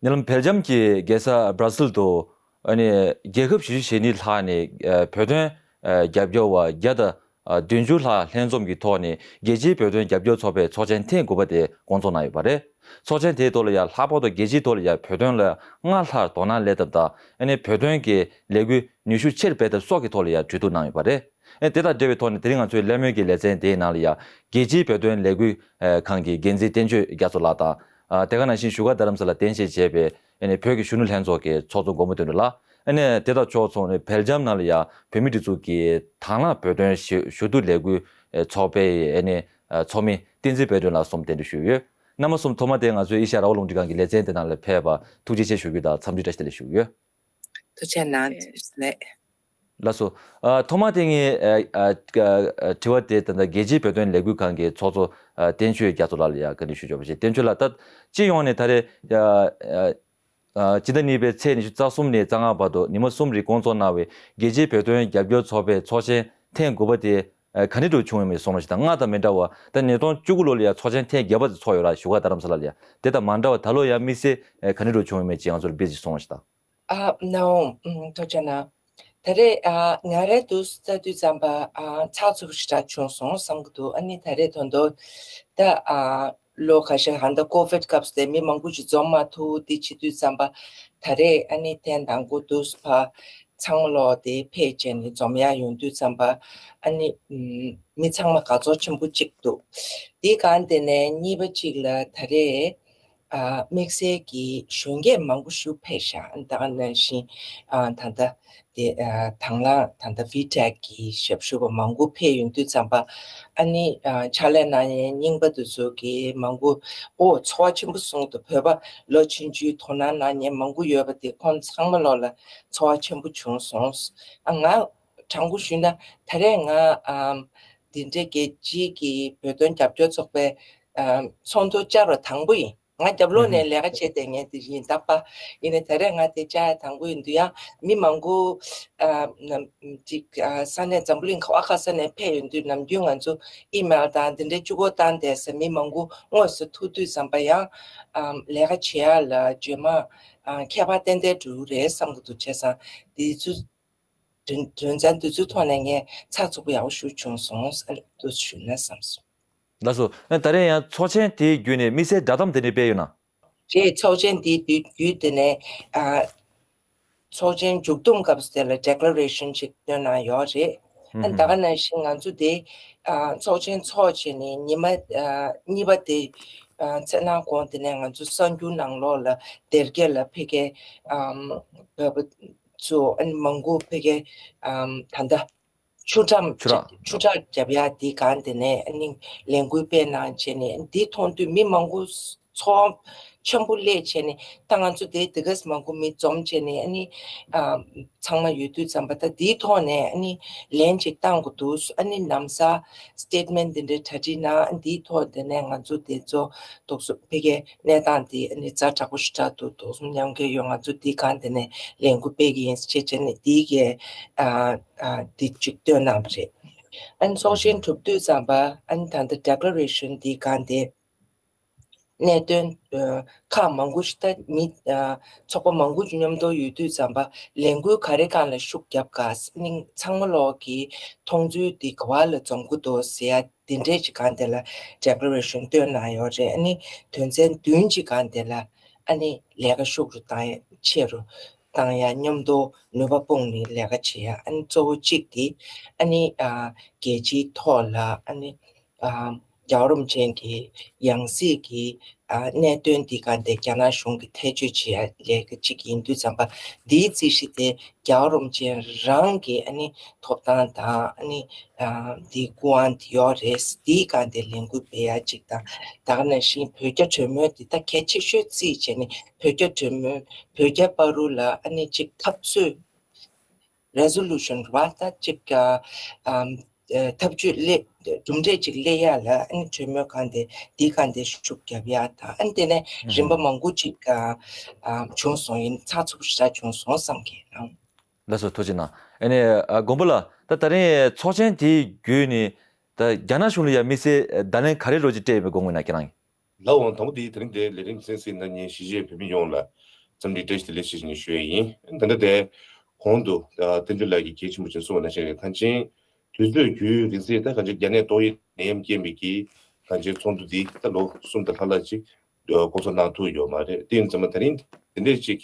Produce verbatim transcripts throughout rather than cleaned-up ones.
ཉེ་ལམ་སྦེལ་ཇམ་གྱི་རྒྱལ་ས་སྦྲ་སིལ་དུ་ཨ་ནི་རྒྱལ་ཁབ་བཞི་བཅུ་ཞེ་གཉིས་ལྷག་ནས་ཨ་བོད་དོན་ཨ་རྒྱབ་སྐྱོར་བ་བརྒྱ་དང་བདུན་ཅུ་ལྷག་ལྷན་འཛོམས་ཀྱི་ཐོག་ནས་རྒྱལ་སྤྱིའི་བོད་དོན་རྒྱབ་སྐྱོར་ཚོགས་པའི་ཚོགས་ཆེན་ཐེངས་དགུ་པ་དེ་སྐོང་ཚོགས་གནང་ཡོད་པ་རེད། ཚོགས་ཆེན་དེའི་ཐོག་ལ་ཡང་ལྷག་པར་དུ་རྒྱལ་སྤྱིའི་ཐོག་ལ་ཡང་བོད་དོན་ལ་སྔར་ལྷག་དོ་སྣང་སླེབས་ཐབས་དང་ཨ་ནི་བོད་དོན་གྱི་ལས་འགུལ་ནུས་ཤུགས་ཆེར་སྤེལ་ཐབས་སོགས་ཀྱི་ཐོག་ལ་ཡང་གྲོས་བསྡུར་གནང་ཡོད་པ་རེད། ཨེ་དེ་དང་འབྲེལ་བའི་ཐོག་ནས་དེ་རིང་ང་ཚོའི་གླེང་མོལ་གྱི་ལེ་ཚན་དེའི་ནང་ལ་ཡང་རྒྱལ་སྤྱིའི་བོད་དོན་ལས་འགུལ་ཨེ་ཁང་གི་འགན་འཛིན་བསྟན་ཆོས་རྒྱ་མཚོ་ལགས་དང་། ཨ་དེ་ག་ནང་བཞིན་བཞུགས་སྒར་རྡ་རམ་ས་ལ་རྟེན་གཞི་བྱས་པའི་ཨེ་ནི་བོད་ཀྱི་གཞོན་ནུ་ལྷན་ཚོགས་ཀྱི་ཚོགས་གཙོ་མགོན་པོ་དོན་གྲུབ་ལགས། ཨེ་ནི་དེ་དང་ཕྱོགས་མཚུངས་ནས་སྦེལ་ཇམ་ནང་ལ་ཡང་བོད་མིའི་སྒྲིག་འཛུགས་ཀྱི་དང་བླངས་བོད་དོན་ཞུ་ཞུ་གཏུག་ལས་འགུལ་ཨེ་ཚོགས་པའི་ཨེ་ནི་ཨ་ཚོགས་མི་བསྟན་འཛིན་དཔལ་སྒྲོན་ལགས་གསུམ་གདན་འདྲེན་ཞུས་ཡོད། རྣམ་པ་གསུམ་ཐོག་མ་དེ་ང་ཚོའི་ཨེ་ཤ་ཡ་རང་དབང་རླུང་འཕྲིན་ཁང་གི་ལེ་ཚན་དེ་ནང་ལ་ཕེབས་པར་ཐུགས་རྗེ་ཆེ་ཞུ་རྒྱུ་དང་འཚམས་འདྲི་བཀྲ་ཤིས་བདེ་ལེགས་ཞུ་གི་ཡོད། ཐུགས་རྗེ་གནང་ལགས། ལགས་སོ། ཨ་ཐོག་མ་དེ་ངས་ཨ་ཨ་ཨ་དྲི་བ་དེ་ད་ལྟ་རྒྱལ་སྤྱིའི་བོད་དོན་ལས་འགུལ་ཁང་གི་ཚོགས་གཙོ་ཨ་བསྟན་ཆོས་རྒྱ་མཚོ་ལགས་ལ་ཡང་བཀའ་འདྲི་ཞུ་ཆོག་པ་བྱས། བསྟན་ཆོས་ལགས། ད་སྤྱི་ཡོངས་ནས་ད་རེས་ཨ་ཨ་ཨ་སྤྱི་ཟླ་གཉིས་པའི་ཚེས་ཉི་ཤུ་རྩ་གསུམ་ནས་རྩ་ལྔ་བར་དུ་ཉི་མ་གསུམ་རིང་སྐོང་ཚོགས་གནང་བའི་རྒྱལ་སྤྱིའི་བོད་དོན་རྒྱབ་སྐྱོར་ཚོགས་པའི་ཚོགས་ཆེན་ཐེངས་དགུ་པ་དེ་ཨ་ག་འདྲ་འདྲ་བྱུང་ཡོད་མེད་གསུངས་རོགས་ཞུ་དང་། སྔར་དང་མི་འདྲ་བར་ད་ཉིས་སྟོང་བཅུ་དགུ་ལོ་ལ་ཡང་ཚོགས་ཆེན་ཐེངས་བརྒྱད་པ་དེ་ཚོགས་ཡོད་ར། བཞུགས་སྒར་རྡ་རམ་ས་ལ་ལ་ཡང་། དེ་དང་མ་འདྲ་བར་ད་ལོ་ཡང་དམིགས་བསལ་ཨ་ག་འདྲ་འདྲ་བྱུང་ཡོད་མེད་ཅིག་ང་ཚོར་སྤེལ་ཅིག་གསུངས་རོགས་ཞུ་དང་། ཨ་ནའོ། ཨམ་ཐུགས་རྗེ་གནང་། ད་རེས་ཨ་ང་རང་དུ་ལྟ་དུས་ཙམ་པ་ཨ་ཚགས་ཚུད་པོ་ཞེ་དྲག་བྱུང་སོང་བསམ་གྱི་འདུག་ཨ་ནི་ད་རེས་ད་དུང་ད་ཨ་ལོ་ཁ་ཤས་ཧ་ད་ཀོ་ཝིད་སྐབས་སུ་དེ་མི་མང་པོ་ཞིག་འཛོམས་མ་ཐུབ་དེ་བྱེད་དུས་ཙམ་པ་ད་རེས་ཨ་ནི་ཐེངས་དང་པོ་དུ་ཕར་ཚང་མ་ལོག་དེ་ཕེབས་བྱས་ནས་འཛོམས་ཡག་ཡོང་དུས་ཙམ་པ་ཨ་ནི་ཨམ་མི་ཚང་མ་དགའ་ཚོར་ཆེན་པོ་གཅིག་འདུག་དེའི་སྒང་དེ་ནས་གཉིས་པ་གཅིག་ལ་ད་རེས། ཨ་དམིགས་བསལ་གྱི་གཞོན་སྐྱེས་མང་པོ་ཞིག་ཕེབས་ཤག་ད་ག་ནང་བཞིན་ཨ་ད་ལྟ་དེ་ཨ་དང་བླངས་ད་ལྟ་བི་ཊེག་གི་ཞབས་ཞུ་བ་མང་པོ་ཕེབས་ཡོང་དུས་ཙམ་པ་ཨ་ནི་ཨ་ཕྱག་ལས་གནང་མཁན་རྙིང་པ་དེ་ཚོ་གིས་མང་པོ་ཨོ་ཚོར་བ་ཆེན་པོ་གསུངས་འདུག་བོད་པ་ལོ་ཆུང་ཆུང་དོ་སྣང་གནང་མཁན་མང་པོ་ཡོད་པ་དེ་ཁོང་ཚང་མ་ལོག་ལ་ཚོར་བ་ཆེན་པོ་བྱུང་སོང་། ཨ་ང་དྲང་པོ་ཞུས་ན་ད་རེས་ང་ཨ་འདི་འདྲའི་རྒྱལ་སྤྱིའི་གི་བོད་དོན་རྒྱབ་སྐྱོར་ཚོགས་པའི་ཨ་ཚོགས་འདུ་བཅར་བ་དང་པོ་ཡིན། ང་རྒྱབ་ལོགས་ནས་ལས་ཀ་བྱས་བསྡད་མཁན་དེ་ཡིན་ད་པ། ཡིན་ནའི་ད་རེས་ང་དེ་བཅར་ཡ་དང་པོ་ཡིན་དུས་ཡང་མི་མང་པོ་ཨ་ནམ་ཅིག་ཨ་ས་གནས་འཛམ་བུ་གླིང་ག་བ་ག་ས་ནས་ཕེབས་ཡོང་དུས་ནམ་རྒྱུན་ང་ཚོ་ཨི་མེལ་དང་དེ་འདྲའི་བཅུ་སྒོར་བཏང་བསྡད་ས་མི་མང་པོ་དངོས་སུ་ཐུག་དུས་ཙམ་པ་ཡང་ཨ་ལས་ཀ་བྱེད་ཡ་ལ་བརྗོད་མ་ཨ་ཁྱད་པར་ཏན་ཏན་འགྲོ་གི་རེད་བསམ་གི་འདུག་བྱས་ཙང་དེ་ཚོ་དོན་དོན་ཚན་དེ་ཚོའི་ཐོག་ནས་ངས་ཚགས་ཚུད་པོ་ཡག་པོ་ཞིག་བྱུང་སོང་ཨ་ལས་འདུག་ཞུས་ན་བསམ་སོང་། ལགས་སོ། ད་རེས་ཡང་ཚོགས་ཆེན་དེའི་བརྒྱུད་ནས་དམིགས་བསལ་བསྒྲགས་གཏམ་དེ་འདྲ་སྤེལ་ཡོད་ན། རེད། ཚོགས་ཆེན་དེའི་བརྒྱུད་དེ་ནས་ཨ་ཚོགས་ཆེན་མཇུག་བསྡོམས་སྐབས་སུ་དེ་ལ་ཌེ་ཀ་ལེ་རེ་ཤན་ཞིག་བཏོན་གནང་ཡོད་རེད། ཨ་ད་ག་ནང་བཞིན་ང་ཚོ་དེ་ཨ་ཚོགས་ཆེན་ཚོགས་བྱས་ནས་ཉི་མ་ཨ་གཉིས་པ་དེ་ཨ་ཚེས་ནང་གོང་དེ་ནས་ང་ཚོ་གསར་འགྱུར་ནང་ལོགས་ལ་དེབ་སྐྱེལ་ལ་ཕ་གིའི་ཨམ་བོད་པ་ཚོ་ཨ་ནི་མང་པོ་ཕ་གིའི་ཨམ་ད་ལྟ། ཆུ་འགྲམ། ཆུ་འགྲམ། ཆུ་འགྲམ་རྒྱབ་ཡ་དེའི་སྒང་དེ་ནས་ཨ་ནི་ལས་འགུལ་སྤེལ་གནང་བྱས་ནས་འདི་མཐོང་དུས་མི་མང་པོ་ཚོར་ཆེན་པོ་སླེབས་བྱས་ནས་ད་ང་ཚོ་དེ་དེ་ག་ཙམ་མང་པོ་མི་འཛོམས་བྱས་ནས་ཨ་ནི་ཨ་ཚང་མ་ཡོད་དུས་ཙམ་པ་ད་འདིའི་ཐོག་ནས་ཨ་ནི་ལན་ཅིག་བཏང་དགོས་འདུག་ཨ་ནི་ལམ་སང་སི་ཊེ་ཊི་མེན་ཊི་འདི་འདྲའི་གྲ་སྒྲིག་གནང་འདིའི་ཐོག་དེ་ནས་ང་ཚོ་དེ་ཚོ་དོགས་ཟོན་ཕ་གིའི་གནས་སྟངས་དེ་ཨ་ནི་ཛ་དྲག་པོ་ཞེ་དྲག་འདུག་དོགས་ཟོན་མཉམ་འཁྱེར་ཡོད། ང་ཚོ་འདི་སྒང་དེ་ནས་ལས་འགུལ་སྤེལ་གྱི་ཡིན་ཞེས་བྱས་ནས་འདི་གའི་ཨ་ཨ་འདི་གཅིག་བཏོན་གནང་བ་རེད། ཨ་ནི་ཚོགས་ཆེན་གྲུབ་དུས་ཙམ་པ་ཨ་ནི་ད་ལྟ་ཌེ་ཀ་ལེ་རེ་ཤན་འདི་སྒང་དེ་གནད་དོན་ཁག་མང་པོ་ཞིག་ད་མི་ཚོགས་པ་མང་པོ་ཞིག་མཉམ་དུ་ཡོད་དུས་ཙམ་པ་ལས་འགུལ་ག་རེ་སྒང་ལ་ཤུགས་རྒྱབ་དགོས་ཨ་ནི་ཚང་མ་ལོག་གི་མཐོང་ཚུལ་འདི་ག་བ་ལ་འཛོམས་དགོས་འདུག་ཟེར་ཡ། དེ་འདྲས་ཀྱི་སྒང་དེ་ལ་ཌེ་ཀ་ལེ་རེ་ཤན་བཏོན་གནང་ཡོད་རེད། ཨ་ནི་དོན་ཚན་བདུན་གྱི་སྒང་དེ་ལ་ཨ་ནི་ལས་ཀ་ཤུགས་རུ་བཏང་ཡ་ཆེ་རུ་བཏང་ཡ་མཉམ་དུ་ནུས་པ་སྤུངས་ནས་ལས་ཀ་བྱེད་ཡ། ཨ་ནི་གཙོ་བོ་གཅིག་དེ་ཨ་ནི་ཨ་རྒྱལ་སྤྱིའི་ཐོག་ལ་ཨ་ནི་ཨ་རྒྱལ་བ་རིན་པོ་ཆེ་གི་ཡང་སྲིད་ཀྱི་ཨ་གནད་དོན་འདི་སྒང་དེ་རྒྱ་ནག་གཞུང་གིས་ཐེ་བྱུས་བྱེད་ཡ་ལས་ཀ་གཅིག་ཡིན་དུས་ཙམ་པ་འདིའི་རྩིས་གཞི་དེ་རྒྱལ་བ་རིན་པོ་ཆེ་རང་གི་ཨ་ནི་ཐོབ་ཐང་དང་ཨ་ནི་ཨ་འདི་སྐུ་དབང་འདི་ཡོད་རེད། འདིའི་སྒང་དེ་ལས་འགུལ་སྤེལ་ཡ་གཅིག་དང་། ད་ག་ནང་བཞིན་བོད་རྒྱ་གྲོས་མོལ་འདི་ད་གལ་ཆེ་ཤོས་རྩིས་བྱས་ནས་བོད་རྒྱ་གྲོས་མོལ་བོད་རྒྱ་བར་དུ་ལ་ཨ་ནི་གཅིག་འཐབ་རྩོད་རེ་སོ་ལུ་ཤན་རེད་བ། ད་གཅིག་ཨ་ཨ་ཐབས་ཇུས་སླེབས་གྲུབ་འབྲས་གཅིག་སླེབས་ཡ་ལ་ཨ་ནི་གྲོས་མོལ་སྒང་དེ་འདིའི་སྒང་དེ་ཤུགས་རྒྱབ་ཡ་དང་ཨ་ནི་དེ་ནས་རིམ་པ་མང་པོ་གཅིག་ཨ་ཨ་བྱུང་སོང་ཡིན། ཚགས་ཚུད་པོ་ཞེ་དྲག་བྱུང་སོང་བསམ་གི་ཨང་། ལགས་སོ། ཐུགས་རྗེ་གནང་། ཨ་ནི་ཨ་མགོན་པོ་ལགས། ད་ད་རིང་ཚོགས་ཆེན་དེའི་བརྒྱུད་ནས་ད་རྒྱ་ནག་གཞུང་ལ་ཡང་དམིགས་བསལ་བརྡ་ལན་ག་རེ་རོ་ཅིག་སྤྲད་ཡོད་པའི་དགོངས་ཡོད་ན་ཁྱེད་རང་གིས། ལགས་འོང་། དང་པོ་དེ་དེ་རིང་འདིར་ལས་རིམ་གསན་གཟིགས་གནང་མཁན་གཞིས་བྱེས་བོད་མི་ཡོངས་ལ་ འདྲི་བཀྲ་ཤིས་བདེ་ལེགས་ཞེས་ནས་ཞུ་ཡས་ཡིན། ད་ལྟ་དེ་གོང་དུ་བསྟན་འཛིན་ལགས་ཀྱིས་གལ་ཆེན་པོ་ཅིག་གསུངས་པ་ནང་བཞིན་རེད། གང་ཅི་དུས་ཚོད་བརྒྱུད་རིང་ཚེ་ད་གང་ཅི་རྒྱ་ནད་ཏོག་དབྱིབས་ནད་ཡམས་རྐྱེན་པས་ཀྱིས་གང་ཅི་ཚོགས་འདུ་འདི་ད་ལོ་གསུམ་དང་ལྷག་ལྷག་ཅིག་སྐོང་ཚོགས་གནང་ཐུབ་ཡོད་མ་རེད། དེ་ཡིན་ཙང་མ་ད་རིང་དེ་འདྲས་ཅིག་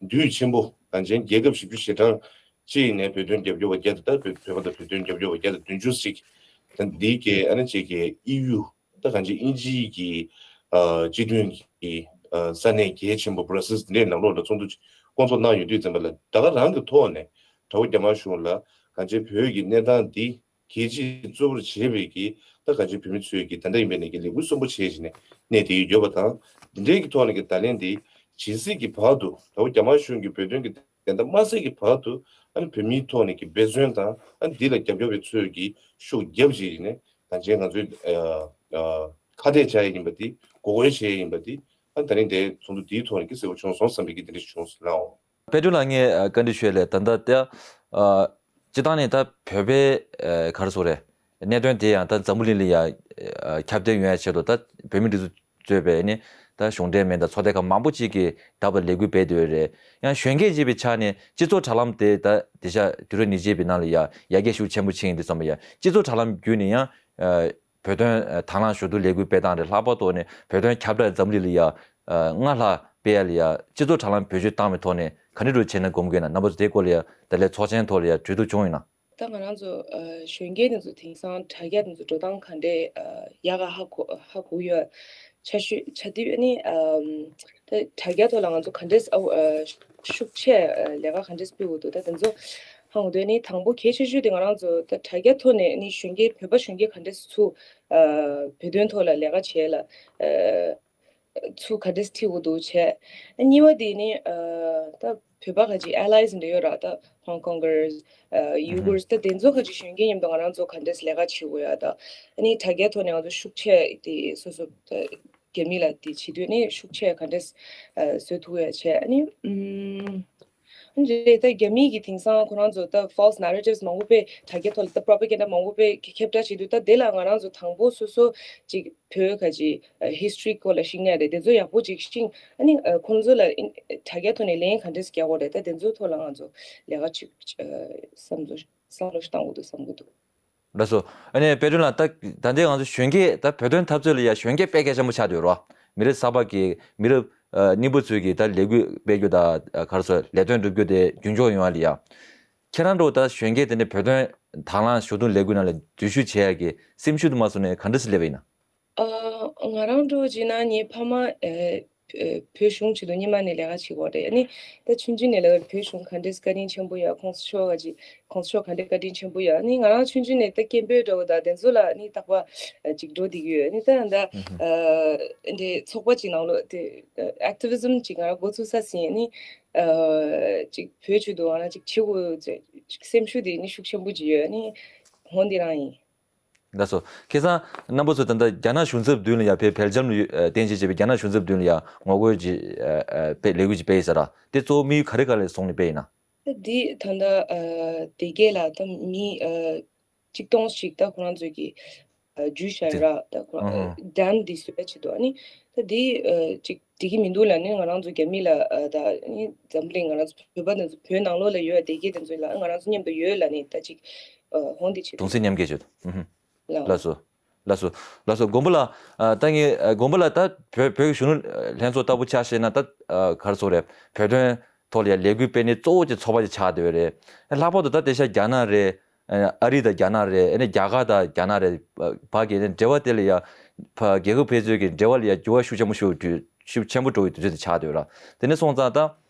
དུས་ཆེན་པོ་གང་ཅི་རྒྱལ་ཁབ་བཞི་བཅུ་ཞེ་གྲངས་གཅིག་ནས་བོད་དོན་རྒྱབ་སྐྱོར་བ་བརྒྱ་དང་ད་བོད་བོད་པ་དང་བོད་དོན་རྒྱབ་སྐྱོར་བ་བརྒྱ་དང་བདུན་ཅུ་ཞིག་ད་འདི་གའི་ཨ་ནི་ཅིག་གི་ཨི་ཡུ་ད་གང་ཅི་དབྱིན་ཇིའི་གི་ཨ་སྤྱི་མཐུན་གྱི་ཨ་ས་གནས་གལ་ཆེན་པོ་བྷ་ར་སིལ་འདི་འདྲའི་ནང་ལོགས་ལ་ཚོགས་འདུ་སྐོང་ཚོགས་གནང་ཡོད་དུས་ཙམ་པ་ལ་ད་ག་རང་གི་ཐོག་ནས་དྲ་བ་རྒྱ་དམར་གཞུང་ལ་གང་ཅི་བོད་ཀྱི་གནས་སྟངས་འདི་གལ་ཆེ་གཙོ་བོར་བྱེད་པའི་གི་ད་གང་ཅི་བོད་མི་ཚོའི་གི་ད་ལྟ་ཡིན་པའི་ནས་གི་ལས་འགུལ་གསོན་པོ་བྱས་བྱས་ནས་གནས་དེ་ཡོད་པ་དང་། འདི་འདྲའི་གི་ཐོག་ནས་གི་ད་ལན་འདི་ཇི་སྲིད་ཀྱི་བར་དུ་དྲ་བ་རྒྱ་དམར་གཞུང་གི་བོད་དོན་གི་དེ་འདྲ་མ་ཟད་ཀྱི་བར་དུ་ཨ་ནི་བོད་མིའི་ཐོག་ནས་ཀྱི་འབད་བརྩོན་དང་ཨ་ནི་འདི་ལ་རྒྱབ་སྐྱོར་བའི་ཚོས་ཀྱི་ཤུགས་རྒྱབ་བྱས་ནས་གང་ཅི་ང་ཚོས་ཨ་ཨ་ཁ་གཏད་བྱ་ཡ་ཡིན་པ་འདི་འགོག་རྒོལ་བྱེད་ཡ་ཡིན་པ་འདི་ཨ་ནི་ད་རིང་དེ་ཚོགས་འདུ་འདིའི་ཐོག་ནས་ཀྱི་གསལ་པོ་བྱུང་སོང་བསམ་པའི་གི་དེ་འདྲ་བྱུང་སོང་ལགས། པད་སྒྲོན་ལགས་ངས་ཨ་བཀའ་འདྲི་ཞུ་ཡ་ལས་ད་ལྟ་དེ་ཨ་སྤྱི་བཏང་ནས་ད་བོད་པའི་ཨ་ག་རེ་ཟེར་དགོས་རེད། གནད་དོན་དེ་ཡང་ད་འཛམ་བུ་གླིང་ལ་ཡ་ཨ་ཁྱབ་གདལ་ཡོང་ཡ་ཆེད་དུ་ད་བོད་མི་སྒྲིག་འཛུགས་གཙོས་པའི་ནི་ད་གཞུང་འབྲེལ་མིན་ད་ཚོགས་སྡེ་ཁག་མང་པོ་ཅིག་གིས་ད་བར་ལས་འགུལ་སྤེལ་བསྡད་ཡོད་རེད། ཡང་གཞོན་སྐྱེས་ཅེས་པའི་ཆ་ནས་སྤྱི་ཚོགས་དྲ་ལམ་དེ་ད་དེ་ཤ་དུས་རབས་ཉེར་གཅིག་པའི་ནང་ལ་ཡ་ཡར་རྒྱས་ཤུགས་ཆེན་པོ་ཕྱིན་ཡིན་དུས་ཙམ་པ་ཡ་སྤྱི་ཚོགས་དྲ་ལམ་བརྒྱུད་ནས་ཡང་ཨ་བོད་དོན་ཨ་དང་བླངས་ཞུ་གཏུག་ལས་འགུལ་སྤེལ་སྟངས་རེད། ལྷག་པར་དུ་ནི་བོད་དོན་ཁྱབ་བསྒྲགས་འཛམ་གླིང་ལ་ཡ་ཨ་སྔར་ལྷག་སྤེལ་ཡ་ལ་ཡ་སྤྱི་ཚོགས་དྲ་ལམ་བེད་སྤྱོད་བཏང་བའི་ཐོག་ནས་ག་འདྲ་འདྲ་བྱས་ན་སྒོམ་གྱི་ཡོད་ན། རྣམ་པ་ཚོ་དེའི་སྐོར་ལ་ཡ་ད་ལས་ཚོགས་ཆེན་ཐོག་ལ་ཡ་གྲོས་བསྡུར་བྱུང་ཡོད་ན། ད་ང་རང་ཚོ་ཨ་གཞོན་སྐྱེས་དེ་ཚོ་དེང་སང་དྲ་རྒྱ་དེ་ཚོ་འགྲོ་སྟངས་ག་འདྲས་ཨ་ཡག་ག་ཧ་གོ་ཧ་གོ་ཡོད། ཆ་ཤོས་ཆ་དུས་ཨ་ནི་ཨམ་ད་དྲ་རྒྱ་ཐོག་ལ་ང་ཚོ་ག་འདྲས་ཨ་ཨ་ཤུགས་ཆེ་ཨ་ལས་ཀ་ག་འདྲས་སྤེལ་འོ་འདུག་ད་དེ་ཚོ་ཧ་གོ་དུས་ཨ་ནི་དང་པོ་གལ་ཆེ་ཤོས་དེ་ང་རང་ཚོ་ད་དྲ་རྒྱ་ཐོག་ནས་ཨ་ནི་གཞོན་སྐྱེས་བོད་པ་གཞོན་སྐྱེས་ག་འདྲས་ཚུ་ཨ་བོད་དོན་ཐོག་ལ་ལས་ཀ་བྱེད་ལ་ཨ། ཚུར་ག་འདྲས་ཁྲིད་འོ་འདུག་བྱས། གཉིས་པ་དེ་ནི་ཨ་ད་བོད་པ་ཁ་ཅིག་allies འདྲ་ཡོད་ར། ད་Hong Kongers ཨ་Uyghurs ད་དེ་ཚོ་ཁ་ཅིག་གཞོན་སྐྱེས་མཉམ་དུ་ང་རང་ཚོ་ག་འདྲས་ལས་ཀ་བྱེད་དགོས་ཡ། ད་ཨ་ནི་དྲ་རྒྱའི་ཐོག་ནས་ང་ཚོ་ཤུགས་ཆེ་དེ་སོ་སོ་ད་རྒྱ་མི་ལ་དེ་བྱེད་དུས་ནི་ཤུགས་ཆེ་ག་འདྲས་ཨ་བཟོ་ཐུབ་ཡ་བྱས། ཨ་ནི་ཨུམ། རེད། ད་རྒྱ་མི་གི་དེང་སང་ཁོ་རང་ཚོ་ད་false narratives མང་པོ་དཔེ་དྲ་རྒྱ་ཐོག་ལ་ད་propaganda མང་པོ་དཔེ་ཁྱབ་བསྒྲགས་བྱེད་དུས་ད་དེ་ལ་ང་རང་ཚོ་དང་པོ་སོ་སོ་ཅིག་བོད་ཁ་ཅིག་history སྐོར་ལ་ཤེས་ཡ་རེད། དེ་ཚོ་ཡག་པོ་ཅིག་ཤེས། ཨ་ནི་ཁོང་ཚོ་ལ་དྲ་རྒྱ་ཐོག་ནས་ལན་ག་འདྲས་རྒྱག་དགོས་རེད། ད་དེ་ཚོའི་ཐོག་ལ་ང་ཚོ་ལས་ཀ་ཅིག་བསམ་བློ་བསམ་བློ་ཞིག་བཏང་དགོས་འདུག་བསམ་གྱི་འདུག་ལགས་སོ། ཨ་ནི་པད་སྒྲོན་ལགས་ད་ད་ལྟའི་ང་ཚོ་གཞོན་སྐྱེས་ད་བོད་དོན་འཐབ་རྩོད་ལ་ཡ་གཞོན་སྐྱེས་དཔེ་གལ་ཆེན་པོ་ཆགས་བསྡད་ཡོད་རེད་བ། མི་རབས་གསར་པ་གི་མི་རབས་ཨ་རྙིང་པ་ཚོས་ཀྱི་ད་ལས་འགུལ་སྤེལ་རྒྱུ་ད་ཨ་ག་རེ་ཟེར་ལས་དོན་སྒྲུབ་རྒྱུ་དེ་རྒྱུན་འཁྱོངས་ཡོང་བ་ལ་ཡ། ཁྱེད་རང་འདྲ་བོ་ད་གཞོན་སྐྱེས་དེ་འདྲ་བོད་དོན་དང་བླངས་ཞུ་གཏུག་ལས་འགུལ་ནང་ལ་འཛུལ་ཞུགས་བྱེད་ཡ་གི་སེམས་ཤུགས་དེ་མ་སོང་ནས་ག་འདྲ་སེ་སླེབས་པ་ཡིན་ན། ཨ་ང་རང་འདྲ་བོ་བྱས་ན་ངའི་ཕ་མ་ཨ་ཨ་བོད་གཞུང་ཆེད་དུ་སྔོན་མ་ནས་ལས་ཀ་བྱེད་ཀྱི་ཡོད་རེད། ཨ་ནི་ད་ཆུང་ཆུང་ནས་ལས་ཀ་བོད་གཞུང་ག་འདྲས་བཀའ་དྲིན་ཆེན་པོ་ཡོད། ཁོང་ཚོ་ཤོག་ག་ཅིག་ཁོང་ཚོ་ཤོག་ག་འདྲས་བཀའ་དྲིན་ཆེན་པོ་ཡོད། ཨ་ནི་ང་རང་ཆུང་ཆུང་ནས་ད་སྐད་འབོད་འདྲ་བོ་ད་དེ་ཚོ་ལ་ཨ་ནི་རྟག་པར་ཨ་ཅིག་འགྲོ་བསྡད་ཀྱི་ཡོད། ཨ་ནི་ད་ད་ཨ་འདྲའི་ཚོགས་པ་ཅིག་ནང་ལོགས་དེ་ཨ་activism ཅིག་ང་རང་འགོ་ཚུགས་ས་ཟིན། ཨ་ནི་ཨ་ཅིག་བོད་ཆེད་དུ་ང་རང་ཅིག་བྱེད་དགོས་ཅིག་སེམས་ཤུགས་དེ་ཨ་ནི་ཤུགས་ཆེན་པོ་ཅིག་ཡོད། ཨ་ནི་འོ་འདི་རང་ཡིན། ལགས་སོ། ཁ་སང་རྣམ་པ་ཚོ་ད་ལྟ་རྒྱ་ནག་གཞུང་ཚབ་མདུན་ལ་ཡ་བོད་བྷེལ་ཇམ་ལ་ཡོད་ཨ་རྟེན་གཞི་བྱས་པའི་རྒྱ་ནག་གཞུང་ཚབ་མདུན་ལ་ཡ་ངོ་རྒོལ་གྱི་ཨ་ཨ་དཔེ་ལས་འགུལ་ཅིག་སྤེལ་ཡོད་ས་ར། དེ་གཙོ་བོ་དམིགས་ཡུལ་ག་རེ་ག་རེ་བཟུང་ནས་སྤེལ་ཡིན་ན། ད་འདི་ད་ལྟ་ཨ་དེ་གས་ལ་ད་མི་ཨ་གཅིག་སྟོང་ཞིག་ད་ཁོ་རང་ཚོས་ཀྱི་ཨ་ཇུས་བཞག་ཡོད་ར། ད་ཁོ་རང་ཨ་ཌན་འདི་བཟོ་ཡ་ཆེད་དུ། ཨ་ནི་ད་འདི་ཨ་ཅིག་འགྲིག་གི་མི་འདུག་ལབ་ནས་ང་རང་ཚོ་རྒྱ་མི་ལ་ཨ་ད་ཨ་ནི་འཛམ་བུ་གླིང་ང་རང་ཚོ་བོད་པ་དེ་ཚོ་བོད་ནང་ལོགས་ལ་ཡོད་དེ་གས་དེ་ཚོ་ལ་ང་རང་ཚོ་མཉམ་དུ་ཡོད་ལབ་ནས་ད་ཅིག་ཨ་འོ་འདི་ཆེད་དུ། གདུང་སེམས་མཉམ་སྐྱེད་ཆེད་དུ། ཨུ་ཧུ། ལགས། ལགས་སོ། ལགས་སོ། ལགས་སོ། མགོན་པོ་ལགས། ཨ་ད་ངས་ཨ་མགོན་པོ་ལགས་ད་བོད་བོད་ཀྱི་གཞོན་ནུ་ལྷན་ཚོགས་ལྟ་བུ་ཆ་བཞག་ན་ད་ཨ་ག་རེ་ཟེར་དགོས་རེད། བོད་དོན་ཐོག་ལ་ཡ་ལས་འགུལ་སྤེལ་ནི་གཙོ་བོ་གྱི་ཚོགས་པ་ཅིག་ཆགས་བསྡད་ཡོད་རེད། ལྷག་པར་དུ་ད་དེང་སང་རྒྱ་ནག་རེད། ཨ་ཨ་རི་དང་རྒྱ་ནག་རེད། ཨ་ནི་རྒྱ་གར་དང་རྒྱ་ནག་རེད། བར་གྱི་ཨ་ནི་འབྲེལ་བ་དེ་ལ་ཡ་ཕ་རྒྱལ་ཁབ་ཕན་ཚུན་གྱི་འབྲེལ་བ་ལ་ཡ་འགྱུར་བ་ཤུགས་ཆེན་པོ་ཤུགས་དུས་ཤུགས་ཆེན་པོ་འགྲོ་བའི་དུས་ཚོད་དེ་ཆགས་བསྡད་ཡོད་ར། དེ་ནས་སོང་ཙང་ད་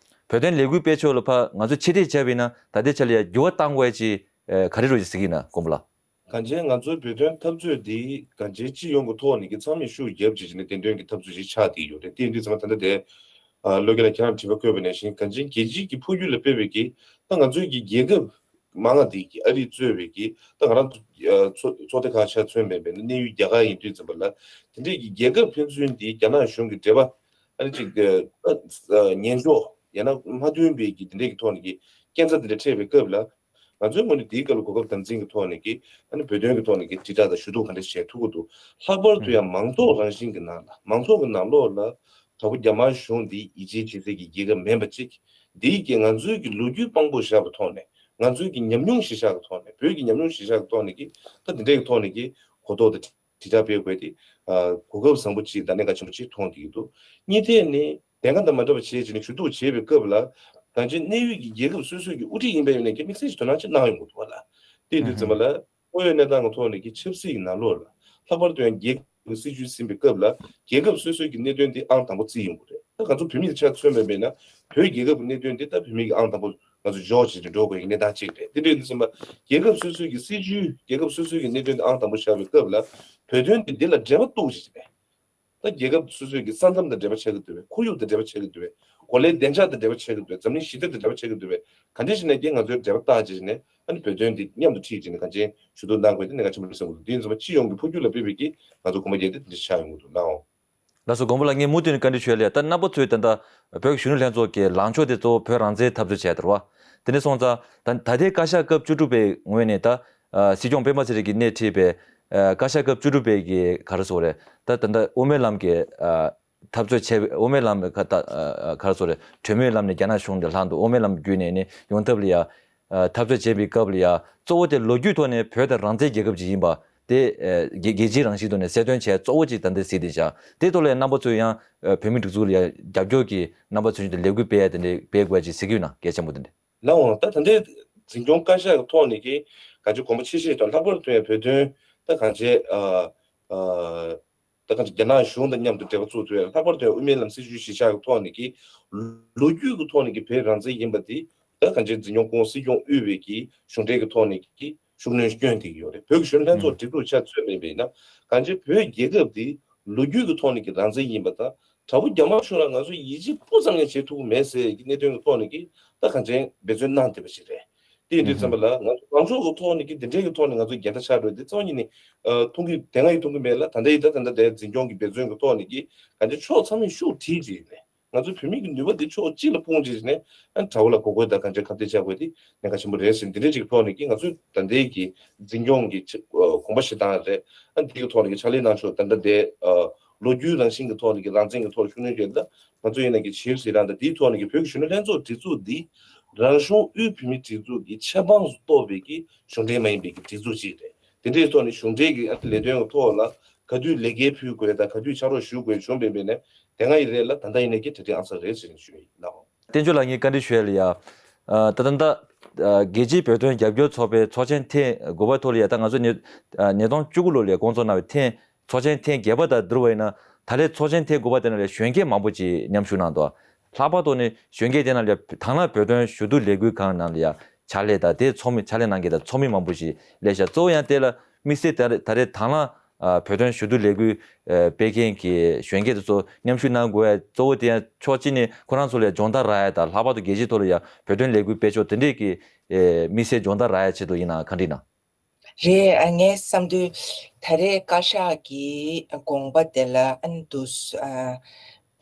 བོད་དོན་ལས་འགུལ་སྤེལ་ཕྱོགས་ལ་ཕ་ང་ཚོས་ཕྱིར་དྲན་བྱས་པ་ཡིན་ན་ད་ལྟའི་ཆ་ལ་ཡ་འགྱུར་བ་གཏང་དགོས་ཡ་ཅིག་ཨ་ག་རེ་འདྲ་བོ་ཅིག་གཟིགས་ཀྱི་ཡིན་ན་མགོན་པོ་ལགས། གང་ཅི་ང་ཚོའི་བོད་དོན་འཐབ་རྩོད་འདི་གང་ཅི་སྤྱི་ཡོངས་ཀྱི་ཐོག་ནས་ཀྱི་ཚང་མས་ཤུགས་བརྒྱབ་བྱས་བྱས་ནས་བདེན་དོན་གྱི་འཐབ་རྩོད་ཅིག་ཆགས་བསྡད་ཡོད་རེད། དེ་ཡིན་དུས་ཚང་མ་ད་ལྟ་དེ་ཨ་བློ་དགེ་ལགས་ཁྱེད་རང་དྲིས་པ་བཀོད་པ་ནང་བཞིན་གང་ཅི་རྒྱལ་སྤྱིའི་གི་ཕུགས་འགྱུར་ལ་དཔག་པའི་གི་ད་ང་ཚོའི་གི་རྒྱལ་ཁབ་མང་ང་དེ་གི་ཨ་རིས་གཙོས་པའི་གི་ད་ང་རང་ཚོ་ཨ་ཚོ་ཚོགས་སྡེ་ཁག་ཆ་མཚོན་པའི་བས་ན་གནས་ཡུལ་རྒྱ་གར་ཡིན་དུས་ཙམ་པ་ལ་དེ་འདྲའི་གི་རྒྱལ་ཁབ་ཕན་ཚུན་དེ་རྒྱ་ནག་གཞུང་གི་འབྲེལ་བ་ཨ་ནི་ཅིག་ཨ་ཉན་འཇོག་ཡང་ན་མ་མཐུན་པའི་གི་དེ་འདྲའི་གི་ཐོག་ནས་གི་སྐྱོན་ཆ་དེ་འདྲ་འཕྲད་པའི་སྐབས་ལ། ང་ཚོའི་ངོས་ནས་དེའི་སྐབས་ལ་གོ་སྐབས་དམ་འཛིན་གྱི་ཐོག་ནས་ཀྱི་ཨ་ནི་བོད་དོན་གྱི་ཐོག་ནས་ཀྱི་དྲིལ་བསྒྲགས་དང་ཞུ་གཏུག་ག་འདྲ་བྱེད་ཐུབ་ཀྱི་འདུག་ལྷག་པར་དུ་ཡང་མང་ཚོགས་རང་བཞིན་གྱི་ནང་ལ་མང་ཚོགས་ཀྱི་ནང་ལོགས་ལ་ དྲག་པོ་རྒྱ་དམར་གཞུང་འདི་ཡིད་ཆེས་བྱེད་སའི་གི་རྒྱལ་ཁབ་མིན་པ་གཅིག་འདིའི་གི་ང་ཚོའི་གི་ལོ་རྒྱུས་དཔང་པོ་བཞག་པའི་ཐོག་ནས། ང་ཚོའི་གི་ཉམས་མྱོང་གཞིར་བཞག་གི་ཐོག་ནས། བོད་ཀྱི་ཉམས་མྱོང་གཞིར་བཞག་གི་ཐོག་ནས་ཀྱི་ད་འདི་འདྲའི་གི་ཐོག་ནས་ཀྱི་གོ་རྟོགས་དང་དྲིལ་བསྒྲགས་སྤེལ་དགོས་ཏེ། ཨ་གོ་སྐབས་བཟང་པོ་ཅིག་དང་གནད་འགག་ཆེན་པོ་ཅིག་མཐོང་བསྡད་ཀྱི་འདུག་གཉིས་ཐད་ནས་དེ་ག་དང་མ་འདྲ་བ་བྱས་བྱས་ནས་ཞུ་གཏུག་བྱེད་པའི་སྐབས་ལ། གང་ཅི་གནད་ཡོད་ཀྱི་རྒྱལ་ཁབ་སོ་སོའི་གི་དབུ་ཁྲིད་ཡིན་པའི་ཡོད་ནས་ཀྱི་དམིགས་བསལ་གྱི་དོ་སྣང་ཅིག་གནང་ཡོང་གི་འདུག་བ་ལ། དེ་ཡིན་དུས་ཙམ་པ་ལ། དངོས་ཡོད་གནས་སྟངས་ཀྱི་ཐོག་ནས་ཀྱི་ཆབ་སྲིད་ཀྱི་ནང་ལོགས་ལ་ལྷག་པར་དུ་ཡང་རྒྱལ་ཁབ་ཀྱི་སྲིད་ཇུས་ཟིན་པའི་སྐབས་ལ་རྒྱལ་ཁབ་སོ་སོའི་གི་གནད་དོན་དེ་ཨང་དང་པོ་བརྩི་ཡོང་གི་རེད། ད་ང་ཚོ་བོད་མི་ཆ་མཚོན་པ་ཡིན་ན་བོད་རྒྱལ་ཁབ་ཀྱི་གནད་དོན་དེ་ད་བོད་མི་གི་ཨང་དང་པོ་ང་ཚོ་འཇོག་བྱས་ཏེ་འགྲོ་དགོས་ཀྱི་གནས་སྟངས་གཅིག་རེད། དེ་འདྲ་ཡིན་དུས་ཙམ་པ་རྒྱལ་ཁབ་སོ་སོའི་གི་སྲིད་ཇུས་རྒྱལ་ཁབ་སོ་སོའི་གི་གནད་དོན་དེ་ཨང་དང་པོ་བཞག་པའི་སྐབས་ལ་བོད་དོན་དེ་འདི་ལ་འགྲེལ་པ་གཏུགས་བྱས་ཏེ། ད་རྒྱལ་ཁབ་སོ་སོའི་གི་ས་མཚམས་དང་འབྲེལ་བ་ཆགས་ཀྱི་འདུག་པས། ཁོར་ཡུག་དང་འབྲེལ་བ་ཆགས་ཀྱི་འདུག་པས། གོ་ལའི་བདེ་འཇགས་དང་འབྲེལ་བ་ཆགས་ཀྱི་འདུག་པས། འཛམ་གླིང་ཞི་བདེ་དང་འབྲེལ་བ་ཆགས་ཀྱི་འདུག་པས། ག་འདྲ་ཞིག་ནས་ཀྱང་ང་ཚོའི་འབྲེལ་བ་བཏགས་བྱས་ནས་ཨ་ནི་བོད་དོན་འདི་མཉམ་དུ་ཁྲིད་བྱས་ནས་གང་ཅན་ཞུ་གཏུག་གནང་དགོས་དེ་གནད་འགག་ཆེན་པོ་རེད་བསམ་གྱི་འདུག་དེ་ཡིན་ཙང་སྤྱི་ཡོངས་ཀྱི་འཕོ་འགྱུར་ལ་དཔག་པའི་གི་ང་ཚོ་གོམ་པ་རྒྱག་དེ་འདི་འདྲ་ཆགས་ཡོང་གི་འདུག་ལགས། ལགས་སོ། མགོན་པོ་ལགས་ངས་མུ་མཐུད་ནས་བཀའ་འདྲི་ཞུ་ཡ་ལ་ཡ། ད་རྣམ་པ་ཚོས་ད་ལྟ་བོད་ཀྱི་གཞོན་ནུ་ལྷན་ཚོགས་ཀྱི་ལངས་ཕྱོགས་དེ་གཙོ་བོ་བོད་རང་བཙན་འཐབ་རྩོད་བྱས་དེ་རེད་བ། དེ་འདྲ་སོང་ཙང་ད་ད་ལྟའི་བཀའ་ཤག་སྐབས་བཅུ་དྲུག་པའི་ངོས་ནས་ད། ཨ་སྲིད་སྐྱོང་སྤེན་པ་ཚེ་རིང་གིས་སྣེ་ཁྲིད་པའི་ཨ་བཀའ་ཤག་སྐབས་བཅུ་དྲུག་པའི་གི་ག་རེ་ཟེར་དགོས་རེད། ད་ད་ལྟ་དབུ་མའི་ལམ་གྱི་ཨ་འཐབ་རྩོད་བྱས་པའི་དབུ་མའི་ལམ་ག་ད་ཨ་ག་རེ་ཟེར་དགོས་རེད། གྲོས་མོལ་ལམ་ནས་རྒྱ་ནག་གཞུང་དེ་ལྷག་འདུག་དབུ་མའི་ལམ་བརྒྱུད་ནས་ནི་ཡོང་ཐབས་ལ་ཡ། ཨ་འཐབ་རྩོད་བྱས་པའི་སྐབས་ལ་ཡ་གཙོ་བོ་དེ་ལོ་རྒྱུས་ཐོག་ནས་བོད་དེ་རང་བཙན་རྒྱལ་ཁབ་ཅིག་ཡིན་པ་དེ་ཨ་རྒྱལ་རྒྱལ་སྤྱིའི་རང་བཞིན་ཐོག་ནས་གསལ་སྟོན་བྱས་གཙོ་བོ་ཅིག་ད་ལྟ་གཟིགས་བསྡད་བཞག་དེ་ཐོག་ལ་ཡ་རྣམ་པ་ཚོས་ཡང་ཨ་བོད་མི་སྒྲིག་འཛུགས་ལ་ཡ་རྒྱབ་སྐྱོར་གྱི་རྣམ་པ་ཚོས་ལས་འགུལ་སྤེལ་ཡ་དེ་འདྲ་སྤེལ་དགོས་ཅིག་གཟིགས་ཀྱི་ཡོད་ན་གལ་ཆེན་པོ་དེ་འདྲ། ལགས་འོང་། ད་ད་ལྟའི་འཛིན་སྐྱོང་བཀའ་ཤག་གི་ཐོག་ནས་ཀྱི་གང་ཅི་དགོངས་པ་ཆེ་ཤོས་དང་ལྷག་པར་དུ་ཡང་བོད་དོན་ད་གང་ཅི་ཨ་ཨ་ད་གང་ཅི་རྒྱ་ནག་གཞུང་དང་མཉམ་དུ་འབྲེལ་བ་བཙུགས་ཐུབ་ཡ་ལྷག་པར་དུ་ཡང་དབུ་མའི་ལམ་སྲིད་བྱུས་གཞིར་བཞག་གི་ཐོག་ནས་ཀྱི་ལོ་རྒྱུས་ཀྱི་ཐོག་ནས་ཀྱི་བོད་རང་བཙན་ཡིན་པ་དེ་ད་གང་ཅི་འཛིན་སྐྱོང་ཁོངས་སྲིད་སྐྱོང་དབུས་པའི་ཀྱི་གཞུང་འབྲེལ་གྱི་ཐོག་ནས་ཀྱི་ཤུགས་སྣོན་བསྐྱོན་བསྡད་ཀྱི་ཡོད་རེད། བོད་ཀྱི་གཞོན་ལྷན་ཚོགས་སྒྲིག་འཛུགས་ཆ་མཚོན་པ་ཡིན་ན་གང་ཅི་བོད་རྒྱལ་ཁབ་དེ་ལོ་རྒྱུས་ཀྱི་ཐོག་ནས་ཀྱི་རང་བཙན་ཡིན་པ་དང་། དྲག་པོ་རྒྱ་དམར་གཞུང་ལ་ང་ཚོས་ཡིད་ཆེས་སྤུ་ཙམ་ཡང་བྱེད་ཐུབ་ཀྱི་མེད་ཟེར་གྱི་གནད་དོན་གྱི་ཐོག་ནས་ཀྱི་ད་གང་ཅན་འབད་བརྩོན་གནང་བསྡད་པ་ཞིག་རེད། དེ་ཡིན་དུས་ཙམ་པ་ལ་ང་ཚོ་ལངས་ཕྱོགས་ཀྱི་ཐོག་ནས་ཀྱི་འདི་འདྲའི་གི་ཐོག་ནས་ང་ཚོ་འགལ་ཟླ་ཆགས་འགྲོ་དེ་གཙོ་བོ་ཉིད་ནས་ཨ་མཐོང་གི་དེ་སྔ་ཡི་མཐོང་གི་མེད་ལ། ད་ལྟ་ཡི་ད་ད་ལྟ་དེ་འཛིན་སྐྱོང་གི་འབད་བརྩོན་གྱི་ཐོག་ནས་ཀྱི་གང་ཅན་ཕྱོགས་ཚང་མས་ཤུགས་བྲིས་བྱས་ནས་ང་ཚོ་བོད་མི་གི་ནུས་པ་འདི་ཕྱོགས་གཅིག་ལ་སྤུངས་བྱས་ནས་ཨ་དྲ་བ་ལ་གོ་དགོས་དང་གང་ཅན་ཁ་གཏད་བཅག་དགོས་དེ་གནད་འགག་ཆེན་པོ་རེད་ཟེར། འདི་འདྲའི་ཅིག་ཐོག་ནས་ཀྱི་ང་ཚོས་ད་ལྟའི་གི་འཛིན་སྐྱོང་གི་ཆ་ཨ་དགོངས་པ་བཞེས་སྟངས་རེད། ཨ་འདི་གི་ཐོག་ནས་ཀྱི་ཕྱག་ལས་གནང་ཕྱོགས་ད་ལྟ་དེ་ཨ་ལོ་རྒྱུས་རང་བཞིན་གྱི་ཐོག་ནས་ཀྱི་རང་བཙན་གྱི་ཐོག་ཤུགས་སྣོན་བྱས་ད་ང་ཚོ་ཡིན་ན་ཀྱི་བྱིས་ཟེར་རང་ད་དེའི་ཐོག་ནས་ཀྱི་བོད་ཀྱི་གཞོན་ནུ་ལྷན་ཚོགས་སྒྲིག་འཛུགས་འདི་རང་གཞུང་དབུས་བོད་མིའི་སྒྲིག་འཛུགས་ཀྱི་ཆབ་འབངས་སུ་གཏོགས་པའི་ཀྱི་གཞུང་འབྲེལ་མ་ཡིན་པའི་ཀྱི་སྒྲིག་འཛུགས་ཅིག་རེད། དེ་འདྲའི་ཐོག་ནས་གཞུང་འབྲེལ་གྱི་ཨ་ལས་དོན་གྱི་ཐོག་ལ་ག་དུས་ལས་འགན་ཕུལ་དགོས་དང་ག་དུས་ཕྱག་རོགས་ཞུ་དགོས་བྱུང་བའི་མེད་ནས་དེ་སྔ་ཡི་རེད་ལ་ད་ལྟ་ཡིན་ན་ཀྱི་གྲ་སྒྲིག་ཨང་གསར་རེད་ཟེར་ནས་ཞུ་ཡི་ལགས། བསྟན་ཆོས་ལགས་ངས་བཀའ་འདྲི་ཞུ་ཡ་ལ་ཡ། ཨ་ད་ལྟ་ད་ཨ་རྒྱལ་སྤྱིའི་བོད་དོན་རྒྱབ་སྐྱོར་ཚོགས་པའི་ཚོགས་ཆེན་ཐེངས་དགུ་པ་ཐོག་ལ་ཡ་ད་ང་ཚོ་ཉིས་ཉིས་སྟོང་བཅུ་དགུ་ལོ་ལ་ཡ་བསྐོང་ཚོགས་གནང་བའི་ཐེངས་ཚོགས་ཆེན་ཐེངས་བརྒྱད་པ་དང་བསྡུར་བ་ཡིན་ན་ད་ལན་ཚོགས་ཆེན་ཐེངས་དགུ་པ་དེ་ནང་ལ་ཡ་གཞོན་སྐྱེས་མང་པོ་ཅིག་མཉམ་ཞུགས་གནང་འདུག་ལྷག་པར་དུ་ནི་གཞོན་སྐྱེས་དེ་ནང་ལ་ཡ་དང་བླངས་བོད་དོན་ཞུ་གཏུག་ལས་འགུལ་ཁང་ནང་ལ་ཡ་ཕྱག་ལས་དང་དེ་ཚོགས་མི་ཕྱག་ལས་གནང་མཁན་དང་ཚོགས་མི་མང་པོ་ཞིག་སླེབས་ཤག་གཙོ་བོ་ཡང་དེ་ལ་དམིགས་བསལ་ད་རེས་ད་རེས་དང་བླངས་ཨ་བོད་དོན་ཞུ་གཏུག་ལས་འགུལ་ཨ་སྤེལ་མཁན་གྱི་གཞོན་སྐྱེས་དེ་ཚོ་མཉམ་ཞུགས་གནང་དགོས་ཡ་གཙོ་བོ་དེ་ཡང་ཕྱོགས་གཅིག་ནས་ཁོ་རང་ཚོ་ལ་ཡ་སྦྱོང་བརྡར་རག་ཡ་དང་ལྷག་པར་དུ་རྒྱལ་སྤྱིའི་ཐོག་ལ་ཡ་བོད་དོན་ལས་འགུལ་སྤེལ་ཕྱོགས་དེ་འདྲས་ཀྱི་ཨ་དམིགས་བསལ་སྦྱོང་བརྡར་རག་ཡ་ཆེད་དུ་ཡིན་ན་ག་འདྲ་ཡིན་ན། རེད། ཨ་ངས་བསམ་དུས་ད་རེས་བཀའ་ཤག་གི་དགོངས་པ་དེ་ལ་ཨ་ནི་འདུག་ཨ་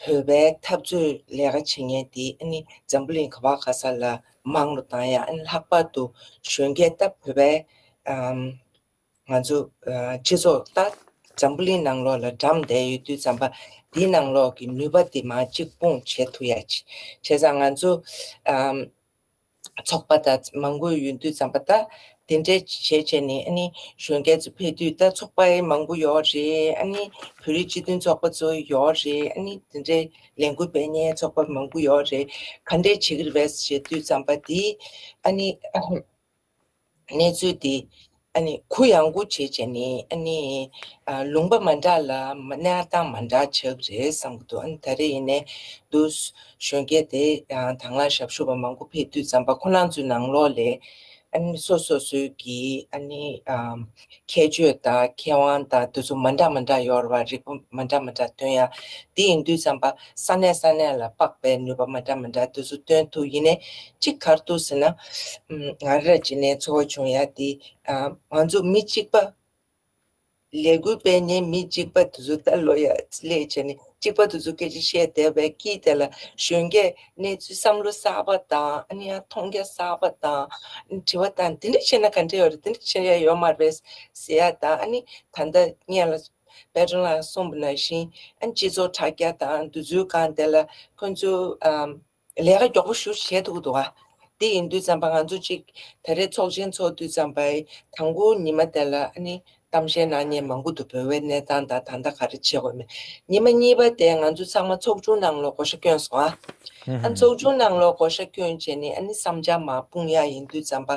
བོད་པའི་འཐབ་རྩོད་ལས་ཀ་བྱེད་མཁན་དེ་ཨ་ནི་འཛམ་བུ་གླིང་ག་བ་ག་ས་ལ་དམངས་གླུ་བཏང་ཡ་ཨ་ནི་ལྷག་པར་དུ་གཞོན་སྐྱེས་ད་བོད་པའི་ཨམ་ང་ཚོ་ཨ་སྤྱི་ཚོགས་ད་འཛམ་བུ་གླིང་ནང་ལོགས་ལ་འགྲམ་བསྡད་ཡོད་དུས་ཙམ་པ་འདིའི་ནང་ལོགས་ཀྱི་ནུས་པ་དེ་མར་གཅིག་སྤུངས་བྱེད་ཐུབ་ཡ་ཅིག་བྱས་ཙང་ང་ཚོ་ཨམ་ཚོགས་པ་དང་མང་པོ་ཡོད་དུས་ཙམ་པ་ད་དེ་འདྲས་བྱས་བྱས་ནས་ཨ་ནི་གཞོན་སྐྱེས་ཚོ་ཕེབས་དུས་ད་ཚོགས་པ་མང་པོ་ཡོད་རེད། ཨ་ནི་བོད་རིགས་སྤྱི་མཐུན་ཚོགས་པ་ཚོ་ཡོད་རེད། ཨ་ནི་དེ་འདྲས་ལས་འགུལ་སྤེལ་མཁན་ཚོགས་པ་མང་པོ་ཡོད་རེད། ག་འདྲས་བྱེད་ཀྱི་རེད་པས་ཟེར་དུས་ཙམ་པ་དེ་ཨ་ནི་གནས་ཚུལ་དེ་ཨ་ནི་གུ་ཡངས་པོ་བྱས་བྱས་ནས་ཨ་ནི་ཨ་ལུང་པ་མ་འདྲ་ལ་མ་གནས་སྟངས་མ་འདྲ་ཆགས་ཀྱི་རེད་བསམ་གྱི་འདུག་ཨ་ནི་ད་རེས་ཡིན་ནའི་འདུག་གཞོན་སྐྱེས་དེ་ཨ་དང་བླངས་ཞབས་ཞུ་བ་མང་པོ་ཕེབས་དུས་ཙམ་པ་ཁོ་རང་ཚོའི་ནང་ལོགས་ལས་ཨ་ནི་སོ་སོ་སོའི་གི་ཨ་ནི་ཨ་ཁྱད་ཆོས་དང་མཁས་དབང་དང་དེ་ཚོ་མ་འདྲ་མ་འདྲ་ཡོད་རེད་བ། རིག་པ་མ་འདྲ་མ་འདྲ་སྟོན་ཡ། དེ་ཡིན་དུས་ཙམ་པ་ས་གནས་ས་གནས་ལ་དཔག་པའི་ནུས་པ་མ་འདྲ་མ་འདྲ་དེ་ཚོ་སྟོན་ཐུབ་ཡིན་ནའི་གཅིག་ག་རེ་འདུག་ཟེར་ན། ཨམ་ང་རང་རྗེས་ནས་ཚོར་བ་བྱུང་ཡ་དེ་ཨ་ང་ཚོ་མི་གཅིག་པ་ལས་འགུལ་སྤེལ་མཁན་མི་གཅིག་པ་དེ་ཚོ་ལྟ་ལོ་ཡ་ལས་བྱས་ནས་གཅིག་པ་དེ་ཚོ་སྐད་ཆ་བཤད་བསྡད་པའི་དཀྱིལ་དེ་ལ་གཞོན་སྐྱེས་གནས་ཚུལ་བསམ་བློ་གསར་པ་དང་ཨ་ནི་ཡང་མཐོང་རྒྱ་གསར་པ་དང་དྲི་བ་དང་དེ་འདྲ་བྱས་ན་ག་འདྲ་ཡོད་རེད། དེ་འདྲ་བྱེད་ཡ་ཡོད་མ་རེད་ཟེར་ཡ་དང་ཨ་ནི་ད་ལྟ་སྔོན་ལ་ པེ་ཏྲོན་ལགས་གསུངས་པ་ནང་བཞིན་ཨ་ནི་སྤྱི་ཚོགས་དྲ་རྒྱ་དང་དུས་ཚོད་གང་དེ་ལ་ཁོང་ཚོ་ཨམ་ལས་ཀ་མགྱོགས་པོ་ཞེ་པོ་བྱེད་ཐུབ་ཀྱི་འདུག་ག་དེ་ཡིན་དུས་ཙམ་པ་ང་ཚོ་གཅིག་ད་རེས་ཚོགས་ཆེན་ཚོགས་དུས་ཙམ་པ་དང་པོ་ཉི་མ་དེ་ལ་ཨ་ནི་གཏམ་བཤད་གནང་མཁན་མང་པོ་འདུག་བོད་པའི་གནས་སྟངས་དང་ད་ལྟ་ག་རེ་བྱེད་དགོས་མིན། ཉི་མ་གཉིས་པ་དེ་ང་ཚོ་ཚང་མ་ཚོགས་ཆུང་ནང་ལོགས་བགོ་བཤའ་བསྐྱོན་སོང་ཨ། ཨ་ཚོགས་ཆུང་ནང་ལོགས་བགོ་བཤའ་བསྐྱོན་བྱས་ནས་ཨ་ནི་བསམ་འཆར་མར་སྤུངས་ཡག་ཡིན་དུས་ཙམ་པ།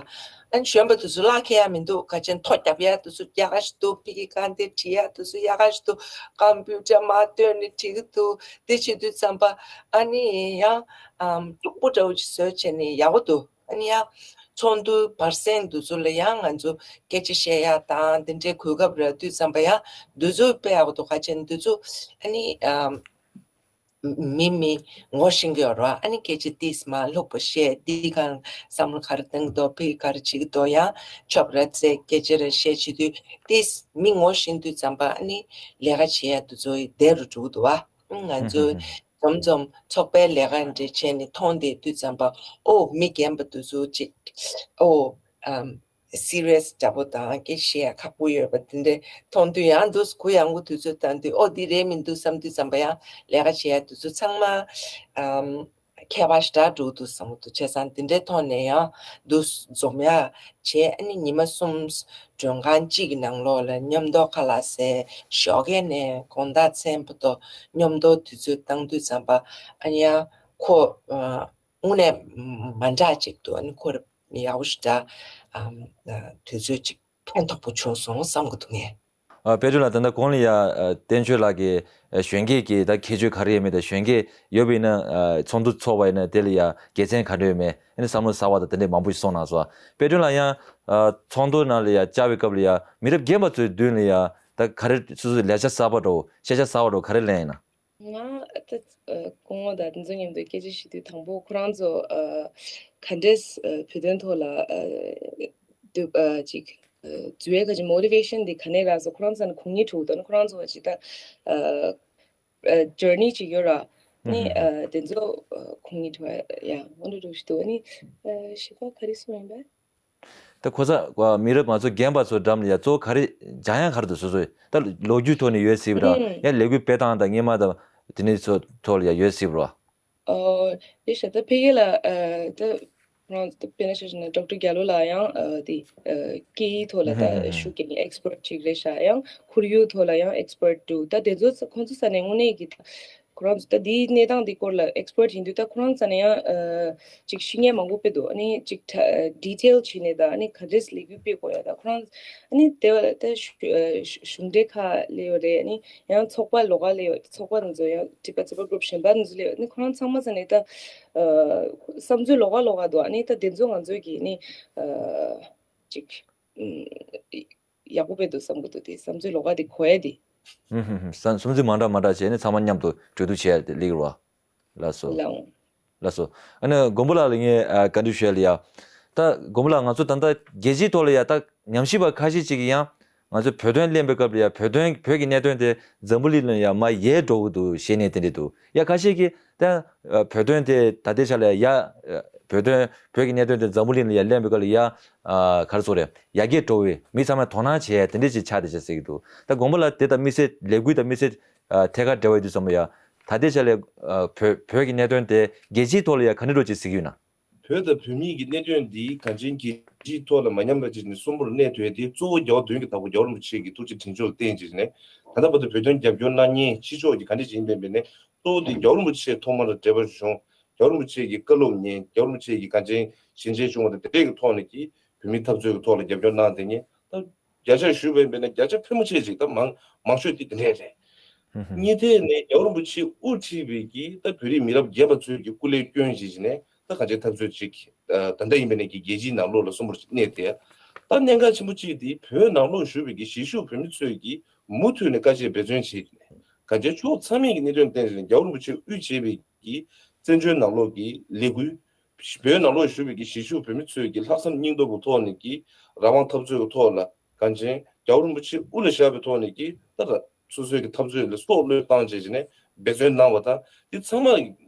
ཨ་ནི་གཞོན་པ་དེ་ཚོ་བརླག་འཁེལ་ཡག་མི་འདུག་ག་ཅན་ཐོ་རྒྱབ་ཡག་དེ་ཚོ་ཡག་ག་ཞིག་འདུག་ཕ་གི་གང་དེ་བྲིས་ཡག་དེ་ཚོ་ཡག་ག་ཞིག་འདུག་ཀམ་པུ་ཊར་མར་བཏོན་ནས་བྲིས་ཀྱི་འདུག་དེ་བྱེད་དུས་ཙམ་པ་ཨ་ནི་ཡང་ཨམ་སྐྱུག་པོ་འདྲ་བོ་ཅིག་བཟོས་བྱས་ནས་ཡག་པོ་འདུག་ཨ་ནི་ཡང་ཚོགས་འདུ་བར་གསེང་དེ་ཚོ་ལ་ཡང་ང་ཚོ་སྐད་ཆ་བཤད་ཡག་དང་དེ་འདྲའི་གོ་སྐབས་རག་དུས་ཙམ་པ་ཡང་དེ་ཚོ་དཔེ་ཡག་པོ་འདུག་ག་ཅན་དེ་ཚོ་ཨ་ནི་ཨམ། མི་མི་ངོ་ཤེས་ཀྱི་ཡོད་རེད་བ། ཨ་ནི་སྐད་ཆ་ཏིས་མ་ལྷུག་པོ་བཤད་འདི་གང་བསམ་བློ་ག་རེ་གཏོང་གི་འདུག་ཕི་ག་རེ་བྱེད་ཀྱི་འདུག་ཡང་ཆོབ་ར་ཙེ་སྐད་ཆ་རེ་བཤད་བྱེད་དུས་ཏིས་མི་ངོ་ཤེས་དུས་ཙམ་པ་ཨ་ནི་ལས་ཀ་བྱེད་ཡ་དུས་ཚོད་བདེ་རུ་འགྲོ་གི་འདུག་བ། ང་ཚོ་འཛོམས་འཛོམས་ཚོགས་པའི་ལས་ཀ་འདྲ་བྱས་ནས་མཐོང་བསྡད་དུས་ཙམ་པ་ཨོ་མི་རྒན་པ་དུས་ཚོད་ཅིག་ཨོ་ཨམ། སི་རི་ཡས་འདྲ་པོ་དང་སྐད་ཆ་བཤད་ཡ་ཁག་པོ་ཡོད་པ་དེ་འདྲ་མཐོང་དུས་ཡང་འདུག་གུ་ཡངས་པོ་དུས་ཚོད་བཏང་དུས་ཨོ་འདི་རེད་མི་འདུག་བསམ་དུས་ཙམ་པ་ཡང་ལས་ཀ་བྱེད་ཡ་དུས་ཚོད་ཚང་མ་ཨམ་ཁྱད་པར་ཞེ་དྲག་འགྲོ་འདུག་བསམ་གྱི་འདུག་བྱས་ཙང་དེ་འདྲའི་ཐོག་ནས་ཡང་འདུག་འཛོམས་ཡ་བྱས་ཨ་ནི་ཉི་མ་གསུམ་མགྲོན་ཁང་གཅིག་གི་ནང་ལོགས་ལ་མཉམ་དུ་ཁ་ལག་ཟས་ཞོགས་ཀས་ནས་དགོང་དག་མཚན་བར་དུ་མཉམ་དུ་དུས་ཚོད་བཏང་དུས་ཙམ་པ་ཨ་ནི་ཡང་ཁོ་དངོས་གནས་མ་འདྲ་ཅིག་འདུག་ཨ་ནི་ཁོ་ཡག་པོ་ཞེ་དྲག་ཨམ་ཨ་དུས་ཚོད་ཅིག་ཕན་ཐོགས་པོ་བྱུང་སོང་བསམ་གྱི་འདུག་ངས། ཨ་པེ་ཏྲོན་ལགས་ད་ལྟ་གོང་ལ་ཡ་ཨ་བསྟན་ཆོས་ལགས་ཀྱིས་ཨ་གཞོན་སྐྱེས་ཀྱི་ད་ཁྱད་ཆོས་ག་རེ་ཡོད་མེད་དང་གཞོན་སྐྱེས་ཡོད་པ་ཡིན་ན་ཨ་ཚོགས་འདུ་ཚོགས་པ་ཡིན་ན་དེ་ལ་ཡ་དགེ་མཚན་ག་འདྲ་ཡོད་མེད་ཨ་ནི་བསམ་བློ་གསར་བ་དང་དེ་འདྲས་མང་པོ་ཞིག་གསུངས་གནང་སོང་། པེ་ཏྲོན་ལགས་ཡང་ཨ་ཚོགས་འདུ་ནང་ལ་ཡ་བཅར་བའི་སྐབས་ལ་ཡ་མི་རབས་རྒན་པ་ཚོའི་མདུན་ལ་ཡ་ད་ག་རེ་སོ་སོའི་ལས་བྱ་གསར་པ་འདྲ་བོ་ཤེས་བྱ་གསར་བ་འདྲ་བོ་ག་རེ་ལེན་ཡིན་ན། ང་ད་ཨ་སྐུ་ངོ་དང་དེ་ཚོ་མཉམ་དུ་སྐད་ཆ་བཤད་དུས་དང་པོ་ཁོ་རང་ཚོ་ཨ་ག་འདྲས་ཨ་བོད་དོན་ཐོག་ལ་ཨ་འདུག་ཨ་ཅིག་ཨ་འཛུལ་བའི་ཁ་ཅིག་མོ་ཊི་ཝེ་ཤན་འདི་ག་ནས་རག་སོང་ཁོ་རང་ཚོ་ནི་གུང་ཉིད་ཕྲུ་གུ་དང་ཁོ་རང་ཚོ་ཅིག་ད་ཨ་ཨ་ཇར་ནི་ཅིག་ཡོད་ར་ནི་ཨ་དེ་ཚོ་ཨ་གུང་ཉིད་ཕྲུ་གུ་ཡ་ཨོ་འདྲ་འདྲ་ཞིག་འདུག་ཨ་ནི་ཨ་ཞེ་པོ་ག་རེ་གསུངས་ཡིན་པས། ད་ཁོ་ཚ་མི་རབས་ང་ཚོ་རྒན་པ་ཚོ་འགྲམ་ལ་ཡ་གཙོ་བོ་ག་རེ་སྦྱང་ཡ་ག་རེ་འདུག་སོ་སོས་ད་ལོ་རྒྱུས་ཐོག་ནས་ཡོད་སྲིད་པ་ར་ཡ་ལས་འགུལ་སྤེལ་སྟངས་དང་སྔོན་མ་དང་དེ་ནས་ཚོ་ཐོག་ལ་ཡ་ཡོད་སྲིད་པ་ར། ཨོ་ཡེ་ཤ་ད་ཕ་གི་ལ་ཨ་ད་ཁོ་རང་ད་དཔེར་ན་ཆ་བཞག་ན་ཌོག་ཊར་རྒྱ་ལོ་ལགས་ཡང་ཨ་དེ་ཨ་སྐད་ཡིག་ཐོག་ལ་ད་ཤུགས་རྐྱེན་ཨེག་སི་པར་ཊི་ཅིག་རེད་ཤག་ཡང་ཁོར་ཡུག་ཐོག་ལ་ཡང་ཨེག་སི་པར་ཊི་འདུག་ད་དེ་ཚོ་ཁོང་ཚོ་ས་ནས་དངོས་གནས་ཀྱི་ད། ཁོ་རང་ཚོ་ད་འདིའི་གནས་སྟངས་འདི་སྐོར་ལ་ཨེག་སི་པར་ཊི་ཡིན་དུས་ད་ཁོ་རང་ཚོ་ནས་ཡང་ཨ་ཅིག་ཤེས་མཁན་མང་པོ་དཔེ་འདུག་ཨ་ནི་ཅིག་ད་ཌི་ཊེལ་བྱས་ནས་ད་ཨ་ནི་ག་འདྲས་ལས་འགུལ་སྤེལ་དགོས་ཡ་ད་ཁོ་རང་ཨ་ནི་དེ་བ་ད་གཞུང་འབྲེལ་ཁག་ལས་ཡོད་རེད། ཨ་ནི་ཡང་ཚོགས་པ་ལོགས་ཀ་ལས་ཡོད་ཚོགས་པ་ཚོ་ཡང་ཊི་པ་ཚེ་པ་གུ་རུབ་གཞན་པ་ཚོ་ལས་ཡོད། ཨ་ནི་ཁོ་རང་ཚང་མ་ཚོ་ནས་ད་ཨ་བསམ་ཚུལ་ལོགས་ཀ་ལོགས་ཀ་འདུག་ཨ་ནི་ད་དེ་ཚོ་ང་ཚོས་ཀྱི་ཨ་ནི་ཨ་ཅིག་ཨ། ཡག་པོ་དཔེ་འདུག་བསམ་གྱི་འདུག་དེ་བསམ་ཚུལ་ལོགས་ཀ་དེ་གོ་ཡ་དེ། ཧུམ་ཧུམ་ཧུམ། བསམ་བསམ་ཚུལ་མ་འདྲ་མ་འདྲ་བྱས་ནས་ཚང་མ་མཉམ་དུ་གྲོས་བསྡུར་བྱས་ཡ་དེ་ལེགས་རེད་བ། ལགས་སོ། ལགས་འོང་། ལགས་སོ། ཨ་ནི་མགོན་པོ་ལགས་ལ་ངས་ཨ་བཀའ་འདྲི་ཞུ་ཡ་ལ་ཡ། ད་མགོན་པོ་ལགས་ང་ཚོ་ད་ལྟ་རྒྱལ་སྤྱིའི་ཐོག་ལ་ཡ་ད་ཉམས་ཞིབ་པ་ཁ་ཤས་ཅིག་གིས་ཡང་ང་ཚོ་བོད་དོན་གླེང་བའི་སྐབས་ལ་ཡ་བོད་དོན་བོད་ཀྱི་གནད་དོན་དེ་འཛམ་བུ་གླིང་ལ་ཡ་མར་ཡལ་འགྲོ་གི་འདུག་ཞེས་ནས་དེ་འདྲ་འདུག་ཡ་ཁ་ཤས་ཀྱིས་ད་ཨ་བོད་དོན་དེ་ད་ལྟའི་ཆ་ལ་ཡ་ཨ་བོད་དོན་བོད་ཀྱི་གནད་དོན་དེ་འཛམ་བུ་གླིང་ལ་ཡ་གླེང་བའི་སྐབས་ལ་ཡ་ཨ་ག་རེ་ཟེར་དགོས་རེད། ཡར་རྒྱས་འགྲོ་བའི་མི་ཚང་མས་དོ་སྣང་བྱེད་ཡ་དེ་འདྲ་ཅིག་ཆགས་བསྡད་ཤག་ཟེར་གྱི་འདུག་ད་དགོངས་པ་ལ་དེ་དང་དམིགས་བསལ་ལས་འགུལ་དང་དམིགས་བསལ་ཨ་ཐད་ཀར་འབྲེལ་བ་ཡོད་དུས་ཙམ་པ་ཡ་ད་ལྟའི་ཆ་ལ་ཨ་བོད་བོད་ཀྱི་གནད་དོན་དེ་རྒྱལ་སྤྱིའི་ཐོག་ལ་ཡ་ག་འདྲ་འདྲ་ཅིག་གཟིགས་ཀྱི་ཡོད་ན། བོད་དང་བོད་མིའི་གི་གནད་དོན་འདི་གང་ཅིའི་རྒྱལ་སྤྱིའི་ཐོག་ལ་མ་ཉམས་པ་ཅིག་ནས་གསོན་པོར་གནས་ཐུབ་ཡ་དེ་གཙོ་བོ་རྒྱལ་བ་དོན་གྱི་བདག་པོ་རྒྱལ་བ་རིན་པོ་ཆེ་གི་ཐུགས་རྗེ་དྲིན་གཟོ་ལ་བརྟེན་བྱས་ནས་ད་ལྟ་བར་དུ་བོད་དོན་རྒྱབ་སྐྱོར་གནང་མཁན་ཕྱི་ཕྱོགས་ཀྱི་ག་འདྲ་ཅིག་ཡིན་པ་ཡིན་ནའི་གཙོ་བོ་དེ་རྒྱལ་བ་རིན་པོ་ཆེ་ཐོག་མར་འབྲེལ་བ་བྱུང་། རྒྱལ་བ་རིན་པོ་ཆེ་གི་བཀའ་སློབ་ཉན། རྒྱལ་བ་རིན་པོ་ཆེ་གི་གང་ཅིའི་ཞལ་མཇལ་བྱུང་བ་དང་དེ་འདྲའི་གི་ཐོག་ནས་ཀྱི་བོད་མིའི་འཐབ་རྩོད་ཀྱི་ཐོག་ལ་རྒྱབ་སྐྱོར་གནང་བསྡད་མཁན་ད་བརྒྱ་ཆ་ཞུས་པ་ཡིན་པ་ཡིན་ན་བརྒྱ་ཆ་ཕལ་མོ་ཆེ་ཅིག་ད་མང་མང་ཤོས་དེ་དེ་འདྲས་རེད། ཧུམ་ཧུམ། གཉིས་ཐད་ནས་རྒྱལ་བ་རིན་པོ་ཆེས་དབུ་ཁྲིད་པའི་གི་ད་བོད་རིགས་མི་རབས་རྒན་པ་ཚོས་ཀྱི་སྐུ་ལས་བསྐྱོན་བྱས་ནས་ད་གང་ཅིའི་འཐབ་རྩོད་ཅིག་ཨ་ད་ལྟ་ཡིན་པ་ནས་ཀྱི་རྒྱལ་སྤྱིའི་ནང་ལོགས་ལ་གསོན་པོར་གནས་ཏེ། ད་གནད་འགག་ཆེན་པོ་གཅིག་དེ་བོད་ནང་ལོགས་བཞུགས་པའི་གི་གཞིས་བཞུགས་བོད་མི་ཚོས་ཀྱི་མུ་མཐུད་ནས་དཀའ་སྤྱད་འབད་བརྩོན་བྱས་ནས་གང་ཅིའི་ཕྱོགས་ཚང་མས་ཀྱི་གནད་དོན་བསྟན་ནས་རྒྱལ་བ་རིན་པོ་ཆེས་དབུས་བྱས་པའི་གི་བཙན་བྱོལ་ནང་ལོགས་ཀྱི་ལས་འགུལ། བོད་ནང་ལོགས་བཞུགས་པའི་གི་གཞིས་བཞུགས་བོད་མི་ཚོས་ཀྱི་ལྷག་བསམ་སྙིང་སྟོབས་ཀྱི་ཐོག་ནས་ཀྱི་རང་དབང་འཐབ་རྩོད་ཀྱི་ཐོག་ལ་གངས་ཅན་རྒྱལ་བ་རིན་པོ་ཆེ་དབུ་ལ་བཞག་པའི་ཐོག་ནས་ཀྱི་ད་ལྟ་སོ་སོའི་གི་འཐབ་རྩོད་ལ་སྲོག་བློས་བཏང་བྱས་བྱས་ནས་འབད་བརྩོན་གནང་བ་དང་དེ་ཚང་མ་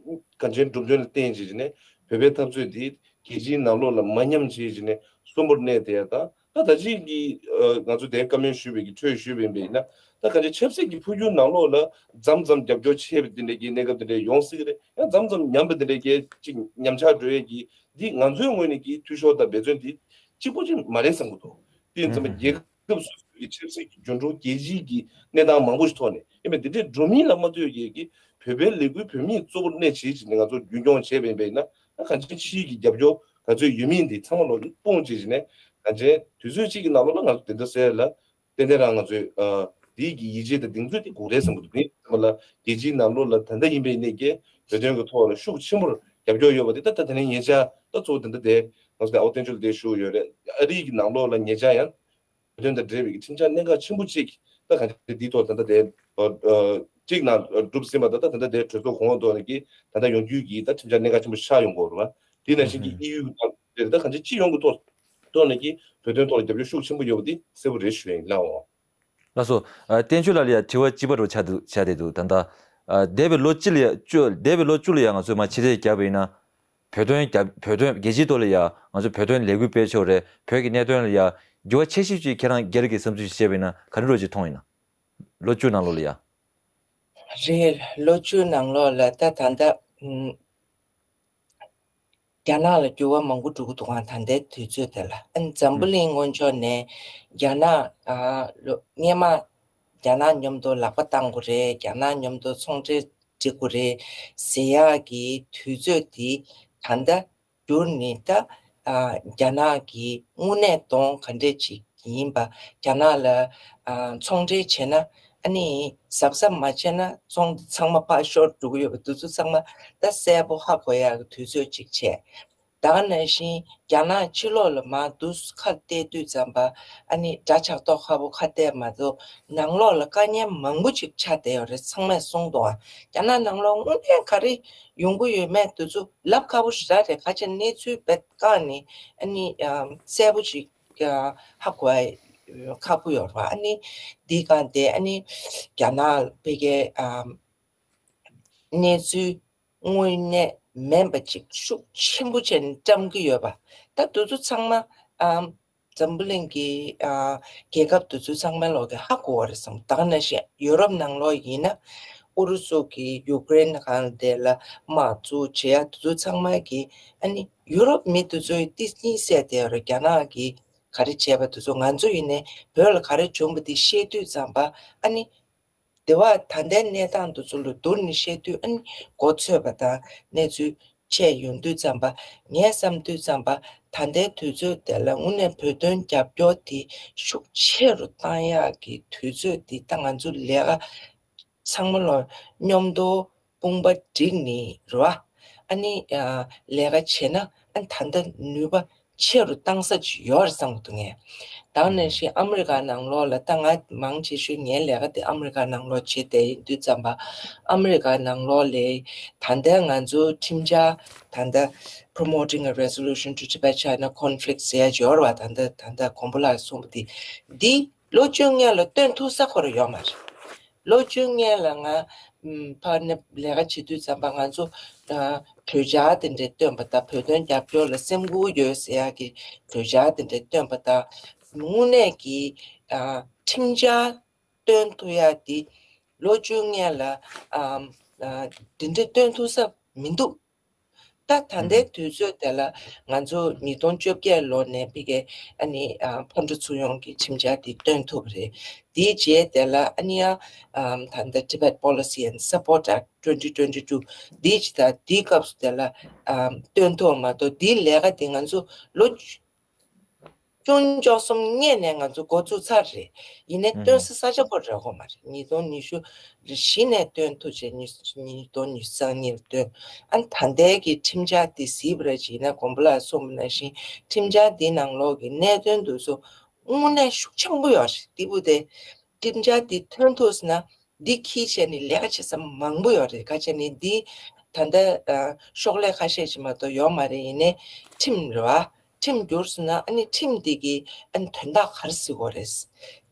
གངས་ཅན་སྒྲུབ་སྦྱོང་ལ་བརྟེན་བྱས་བྱས་ནས་བོད་པའི་འཐབ་རྩོད་དེ་རྒྱལ་སྤྱིའི་ནང་ལོགས་ལ་མ་ཉམས་བྱས་བྱས་ནས་གསོན་པོར་གནས་ཏེ་ཡ་དང་ ད་ད་ཅིག་གི་ང་ཚོ་དེ་བཀའ་མོལ་ཞུས་པའི་གི་འཕྲོས་ཞུས་པ་ཡིན་པས་ན། ད་གང་ཅི་ཆབ་སྲིད་ཀྱི་འཕོ་འགྱུར་ནང་ལོགས་ལ་མཚམས་མཚམས་རྒྱབ་སྐྱོར་ཆེ་བའི་དེ་འདྲའི་གི་གནས་སྐབས་དེ་འདྲ་ཡོང་སྲིད་ཀྱི་རེད། ཡང་མཚམས་མཚམས་ཉམས་པ་དེ་འདྲའི་གི་ཅིག་ཉམས་ཆག་འགྲོ་ཡས་ཀྱི་འདི་ང་ཚོའི་ངོས་ནས་ཀྱི་འཐུས་ཤོར་དང་འབད་བརྩོན་འདི་གཅིག་པོ་ཅིག་མ་རེད་བསམ་གྱི་འདུག་དེ་ཡིན་ཙང་རྒྱལ་ཁབ་སོ་སོའི་ཆབ་སྲིད་ཀྱི་འགྱུར་འགྲོས་རྒྱལ་སྤྱིའི་གི་གནས་སྟངས་མང་པོ་ཞིག་ཐོག་ནས་ཡིན་པས། འདི་འདྲའི་འགྲོ་མིན་ལ་མ་ལྟོས་ཀྱི་གི་བོད་པའི་ལས་འགུལ་བོད་མིས་གཙོ་བོར་གནས་བྱེད་ཅིག་ནས་ང་ཚོ་རྒྱུན་སྐྱོང་བྱས་པ་ཡིན་པས་ན། ད་གང་ཅི་ཕྱིའི་གི་རྒྱབ་སྐྱོར་ག་ཚོད་ཡོད་མིན་འདི་ཚང་མ་ལོག་སྤུངས་བྱས་ནས། གང་ཅི་དུས་ཚོད་གཅིག་གི་ནང་ལོགས་ལ་ང་ཚོ་དེ་འདྲ་ཟེར་ལ། ཏན་ཏན་རང་ང་ཚོས་ཨ་འདིའི་གི་ཡིད་ཆེས་དང་གདེང་ཚོད་དེ་དགོས་རེད་བསམ་གྱི་འདུག་ངས་ཚང་མ་ལ་རྒྱལ་སྤྱིའི་ནང་ལོགས་ལ་ད་ལྟ་ཡིན་པའི་གནས་སྐབས་བོད་དོན་གྱི་ཐོག་ལ་ཤུགས་ཆེན་པོར་རྒྱབ་སྐྱོར་ཡོད་པ་དེ། ད་ད་དེ་ནས་ཉེ་ཆར་ད་གཙོ་བོ་ད་ལྟ་དེ་ང་ཚོ་དེ་ཨོ་བསྟན་ཆོས་ལགས་དེ་ཞུ་ཡོད་རེད། ཨ་རིའི་གི་ནང་ལོགས་ལ་ཉེ་ཆར་ཡང་བོད་དོན་དང་འབྲེལ་བའི་གི་ཁྲིམས་འཆར་གནད་འགག་ཆེན་པོ་གཅིག་ད་གང་ཅི་འདིའི་ཐོག་ད་ལྟ་དེ་ཨ་ཨ་གཅིག་ནང་གྲུབ་ཟིན་པ་དང་། ད་ད་ལྟ་དེ་གྲོས་ཚོགས་གོང་འོག་ཐོག་ནས་ཀྱི་ད་ལྟ་ཡོང་རྒྱུའི་གི་ད་ཁྲིམས་འཆར་གནད་འགག་ཆེན་པོ་ཆགས་ཡོང་གི་ཡོད་རེད་བ། དེ་ནང་བཞིན་གྱི་ཨི་ཡུ་དང་དེ་ད་གང་ཅི་སྤྱི་ཡོངས་ཀྱི་ཐོག་ཐོག་ནས་ཀྱི་བོད་དོན་ཐོག་ལ་རྒྱབ་སྐྱོར་ཤུགས་ཆེན་པོ་ཡོད་པ་དེ་གསལ་པོ་རེད་ཞུ་ཡ་ཡིན་ལགས། འོ། ལགས་སོ། ཨ་བསྟན་ཆོས་ལགས་ལ་ཡ་དྲི་བ་གཅིག་པ་རུ་ཆགས་འདུག་ཆགས་བསྡད་འདུག་ད་ལྟ་ཨ་འདས་པའི་ལོ་གཅིག་ལ་ཡ་བཅུ། འདས་པའི་ལོ་བཅུ་ལ་ཡ་ང་ཚོས་མར་ཕྱི་བལྟས་བརྒྱབ་པ་ཡིན་ན། བོད་དོན་རྒྱབ། བོད་དོན་རྒྱལ་སྤྱིའི་ཐོག་ལ་ཡ་ང་ཚོས་བོད་དོན་ལས་འགུལ་སྤེལ་ཆོག་རེད། བོད་ཀྱི་གནད་དོན་ལ་ཡ་འགྱུར་བ་ཆེ་ཤོས་ཅིག་ཁྱེད་རང་སྒེར་གྱི་བསམ་ཚུལ་ཞིག་བཤད་པ་ཡིན་ན་ག་འདྲ་རུ་ཅིག་མཐོང་ཡིན་ན། ལོ་བཅུ་ནང་ལོགས་ལ་ཡ། རེད། ལོ་བཅུ་ནང་ལོགས་ལ་ད་ད་ལྟ་ཨུམ། རྒྱ་ནག་ལ་འགྱུར་བ་མང་པོ་འགྲོ་གི་འདུག་ག་ད་ལྟའི་དུས་ཚོད་དེ་ལ། ཨ་ནི་འཛམ་བུ་གླིང་སྔོན་ཕྱོགས་ནས་རྒྱ་ནག་ཨ་ལོ་སྔོན་མ་རྒྱ་ནག་མཉམ་དུ་ལག་པ་བཏང་དགོས་རེད། རྒྱ་ནག་མཉམ་དུ་ཚོང་འབྲེལ་འགྲིག་དགོས་རེད་ཟེར་ཡག་གི་དུས་ཚོད་དེ་ད་ལྟ་འགྱུར་ནས། ད་ཨ་རྒྱ་ནག་གི་དངོས་གནས་དོན་ག་འདྲས་ཅིག་ཡིན་པ། རྒྱ་ནག་ལ་ཨ་ཚོང་འབྲེལ་བྱས་ན་ཨ་ནི་གཟབ་གཟབ་མ་བྱས་ན་ཚོང་འདི་ཚང་མ་ཕར་ཤོར་འགྲོ་གི་ཡོད་པ་དེ་ཚོ་ཚང་མ་ད་གསལ་པོ་ཧ་གོ་ཡག་གི་དུས་ཚོད་ཅིག་བྱས། ད་ག་ནང་བཞིན་རྒྱ་ནག་ཕྱི་ལོགས་ལ་མར་འདུག་སེ་ཁ་གཏད་དུས་ཙམ་པ་ཨ་ནི་འདྲ་ཆགས་ཏོག་ཁ་པོ་ཁ་གཏད་མ་གཏོགས་ནང་ལོགས་ལ་དཀའ་ངལ་མང་པོ་ཅིག་ཆགས་བསྡད་ཡོད་རེད། ཚང་མས་གསུངས་འདུག་ཨ། རྒྱ་ནག་ནང་ལོགས་དངོས་གནས་ག་རེ་ཡོང་གི་ཡོད་མེད་དེ་ཚོ་ལབ་ཁག་པོ་ཞེ་དྲག་རེད། ག་ཅི་གནས་ཚུལ་བེད་བཀག་ནས་ཨ་ནི་ཨམ་གསལ་པོ་ཅིག་ཨ་ཧ་གོ་ཡ་ཁག་པོ་ཡོད་རེད་བ། ཨ་ནི་འདི་ག་དེ་ཨ་ནི་རྒྱ་ནག་ཕ་གིའི་ཨམ་གནས་ཚུལ་དངོས་གནས་མིན་པ་ཅིག་ཤུགས་ཆེན་པོ་བྱས་ནས་བཀྲམ་གྱི་ཡོད་པ། ད་དེ་ཚོ་ཚང་མ་ཨམ་འཛམ་བུ་གླིང་གི་ཨ་རྒྱལ་ཁབ་དེ་ཚོ་ཚང་མ་ལོག་གི་ཧ་གོ་བ་རེད་བསམ། ད་ག་ནང་བཞིན་ཡུ་རོབ་ནང་ལོགས་ཡིན་ན་ཨུ་རུ་སུ་གིས་ཡུ་ཀེ་རེན་སྒང་དེ་ལ་དམག་འཛུགས་བྱེད་ཡ་དེ་ཚོ་ཚང་མ་གི་ཨ་ནི་ཡུ་རོབ་མི་དེ་ཚོའི་ཏིས་ནི་སད་དེ་ར་རྒྱ་ནག་གིས་ག་རེ་བྱས་པ་དེ་ཚོ། ང་ཚོ་ཡིན་ནའི་བོད་ལ་ག་རེ་བྱུང་བ་དེ་ཤེས་དུས་ཙམ་པ་ཨ་ནི་དེ་བ་ད་ལྟའི་གནས་སྟངས་དེ་ཚོ་ལ་བསྡུར་ནས་བཤད་དུས་ཨ་ནི་མགོ་ཚོས་པ་དང་གནས་ཚུལ་ཆད་ཡོང་དུས་ཙམ་པ། ངས་བསམ་དུས་ཙམ་པ་ད་ལྟའི་དུས་ཚོད་དེ་ལ་དངོས་གནས་བོད་དོན་རྒྱབ་སྐྱོར་དེ་ཤུགས་ཆེ་རུ་བཏང་ཡག་གི་དུས་ཚོད་འདི་ད་ང་ཚོ་ལས་ཀ་ཚང་མ་ལོ་མཉམ་དུ་དཔུང་པ་བསྒྲིགས་ནས་རེད་བ། ཨ་ནི་ཨ་ལས་ཀ་བྱས་ན་ཨ་ནི་ད་ལྟ་ནུས་པ་ཆེ་རུ་བཏང་ས་ཅིག་ཡོད་རེད་བསམ་གྱི་འདུག་ངས། ད་ག་ནང་བཞིན་ཨ་མི་རི་ཀ་ནང་ལོགས་ལ་ད་ང་མང་ཆེ་ཤོས་ངའི་ལས་ཀ་དེ་ཨ་མི་རི་ཀ་ནང་ལོགས་བྱེད་བསྡད་ཡིན་དུས་ཙམ་པ། ཨ་མི་རི་ཀ་ནང་ལོགས་ལ་ད་ལྟ་ང་ཚོ་ཁྲིམས་འཆར་ད་ལྟ་Promoting a Resolution to Tibet-China Conflict ཟེར་ཡ་ཅིག་ཡོད་རེད་བ། ད་ལྟ་ད་ལྟ་མགོན་པོ་ལགས་གསུངས་པ་དེ་འདི་ལོ་བཅོ་ལྔ་ལ་བཏོན་ཐུབ་ས་ཁོ་རང་ཡོད་མ་རེད། ལོ་བཅོ་ལྔ་ལ་ང་ཕར་ནས་ལས་ཀ་བྱེད་དུས་ཙམ་པ་ང་ཚོ་གྲོས་འཆར་དེ་འདྲ་བཏོན་པ་དང་། བོད་དོན་རྒྱབ་སྐྱོར་ལ་སེམས་ཁུར་ཡོད་ཟེར་ཡག་གི་གྲོས་འཆར་དེ་འདྲ་བཏོན་པ་དང་། དངོས་གནས་ཀྱི་ཁྲིམས་འཆར་བཏོན་ཐུབ་ཡག་དེ་ལོ་བཅོ་ལྔ་ལ་དེ་འདྲ་བཏོན་ཐུབ་ས་མི་འདུག་ད་ད་ལྟའི་དུས་ཚོད་དེ་ལ་ང་ཚོ་ཉིས་སྟོང་བཅོ་བརྒྱད་ལོ་ནས་ཕ་གིའི་ཨ་ནི་ཕོ་བྲང་ཚུར་ཡོང་གི་ཁྲིམས་འཆར་དེ་བཏོན་ཐུབ་པ་རེད། དེའི་རྗེས་དེ་ལ་ཨ་ནི་ཡང་ད་ལྟ་Tibet Policy and Support Act twenty twenty two འདིའི་ད་དེའི་སྐབས་སུ་དེ་ལ་བཏོན་ཐུབ་མ་གཏོགས། དེའི་ལས་ཀ་དེ་ང་ཚོ་ལོ་ཆུང་ཆུང་གསུམ་སྔོན་ནས་ང་ཚོ་འགོ་བཙུགས་ཚར་རེད། ཡིན་ནའི་སྟོན་ས་ས་ཆ་ཁོ་རེ་ཡོད་མ་རེད། ཉིས་སྟོང་ཉི་ཤུ་རེ་བཞི་ནས་སྟོན་ཐུབ་བྱས། ཉིས་ཉིས་སྟོང་ཉི་ཤུ་རྩ་གཉིས་ལ་སྟོན། ཨ་ནི་ད་ལྟའི་གི་ཁྲིམས་འཆར་འདི་གཟིགས་པ་རེད་བྱས་ན། མགོན་པོ་ལགས་གསུངས་པ་ནང་བཞིན་ཁྲིམས་འཆར་འདི་ནང་ལོགས་ཀྱི་གནད་དོན་དེ་ཚོ་དངོས་གནས་ཤུགས་ཆེན་པོ་ཡོད་རེད། དེ་བུ་དེ་ཁྲིམས་འཆར་འདི་ཐོན་ཐུབ་སོང་ན། འདི་ཁྱི་བྱས་ནས་ལས་ཀ་བྱེད་ས་མང་པོ་ཡོད་རེད། ག་བྱས་ནས་འདི་ད་ལྟ་ཨ་ཤོག་ལྷེ་ཁ་ཤས་ཅིག་མ་གཏོགས་ཡོད་མ་རེད། ཡིན་ནའི་ཁྲིམས་རེད་བ། ཁྲིམས་བསྒྱུར་སོང་ན་ཨ་ནི་ཁྲིམས་འདི་གི་ཨ་ནི་དོན་དག་ག་རེ་གཟིགས་དགོས་རེད།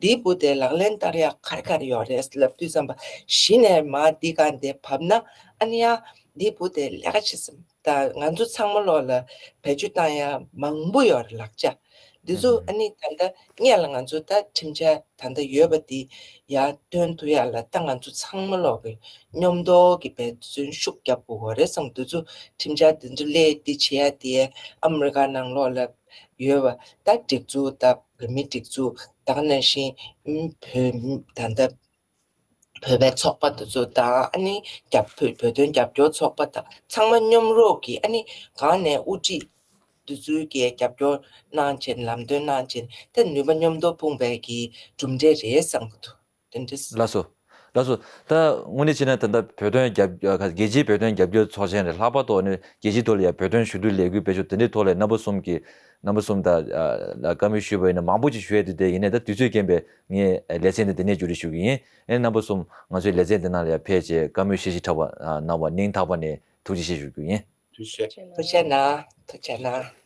འདིའི་བུ་དེ་ལག་ལེན་བསྟར་ཡག་ག་རེ་ག་རེ་ཡོད་རེད་ལབ་དུས་ཙམ་པ་གཞི་ནས་མར་འདི་ག་འདི་བབས་ན་ཨ་ནི་ཡང་འདིའི་བུ་དེ་ལས་ཀ་བྱེད་ས་ད་ང་ཚོ་ཚང་མ་ལོག་ལ་བེད་སྤྱོད་བཏང་ཡག་མང་པོ་ཡོད་རེད། ལག་ཆ་ འདི་ཚོ་ཨ་ནི་ད་ལྟ་སྔོན་ལ་ང་ཚོ་ད་ཁྲིམས་འཆར་ད་ལྟ་ཡོད་པ་འདི་ཡར་འདོན་ཐུབ་ཡག་ལ་ད་ང་ཚོ་ཚང་མ་ལོག་གི་མཉམ་དུ་གི་འབད་བརྩོན་ཤུགས་རྒྱབ་དགོས་པ་རེད་བསམ། འདི་ཚོ་ཁྲིམས་འཆར་འདི་ཚོ་སླེབས་འདི་བྱེད་ཡག་དེ་ཨ་མི་རི་ཀ་ནང་ལོགས་ལ་ཡོད་པ་ད་སྒྲིག་འཛུགས་ད་བོད་མི་སྒྲིག་འཛུགས་ད་ག་ནང་བཞིན་བོད་ད་ལྟ་བོད་པའི་ཚོགས་པ་དེ་ཚོ་དང་ཨ་ནི་རྒྱབ་བོད་བོད་དོན་རྒྱབ་སྐྱོར་ཚོགས་པ་དང་ཚང་མ་མཉམ་རོགས་ཀྱིས་ཨ་ནི་གང་ནས་དབུ་ཁྲིད་དེ་ཚོའི་གི་རྒྱབ་སྐྱོར་གནང་བྱས་ལམ་སྟོན་གནང་བྱས་ད་ནུས་པ་མཉམ་དུ་སྤུངས་པའི་གི་གྲུབ་འབྲས་རེད་བསམ་གི་འདུག་དེ་འདྲ་ལགས་སོ། ལགས་སོ། ད་དངོས་གནས་བྱས་ན་ད་ལྟ་བོད་དོན་རྒྱབ་རྒྱལ་སྤྱིའི་བོད་དོན་རྒྱབ་སྐྱོར་ཚོགས་ཆེན་རེད། ལྷག་པར་དུ་ནི་རྒྱལ་སྤྱིའི་ཐོག་ལ་ཡང་བོད་དོན་ཞུ་གཏུག་ལས་འགུལ་སྤེལ་ཕྱོགས་དེ་འདྲའི་ཐོག་ལ་རྣམ་པ་གསུམ་གྱིས་རྣམ་པ་གསུམ་དང་ལ་བཀའ་མོལ་ཞུས་པ་ཡིན་ན་མང་པོ་ཅིག་ཞུ་ཡ་དེ་དེ་ཡིན་ནའི་ད་དུས་ཚོད་རྐྱེན་པས་ངས་ལེ་ཚན་འདི་འདི་ནས་མཇུག་སྒྲིལ་ཞུ་གི་ཡིན། ཨེ་རྣམ་པ་གསུམ་ང་ཚོའི་ལེ་ཚན་འདི་ནང་ལ་ཡང་ཕེབས་བྱས་བཀའ་མོལ་བཤད་གཞི་གྲགས་པ་གནང་བ་སྙིང་ཐག་པ་ནས་ཐུགས་རྗེ་ཆེ་ཞུ་རྒྱུ་ཡིན། ཐུགས་རྗེ་ཆེ། ཐུགས་རྗེ་གནང་། ཐུགས་རྗེ་གནང་།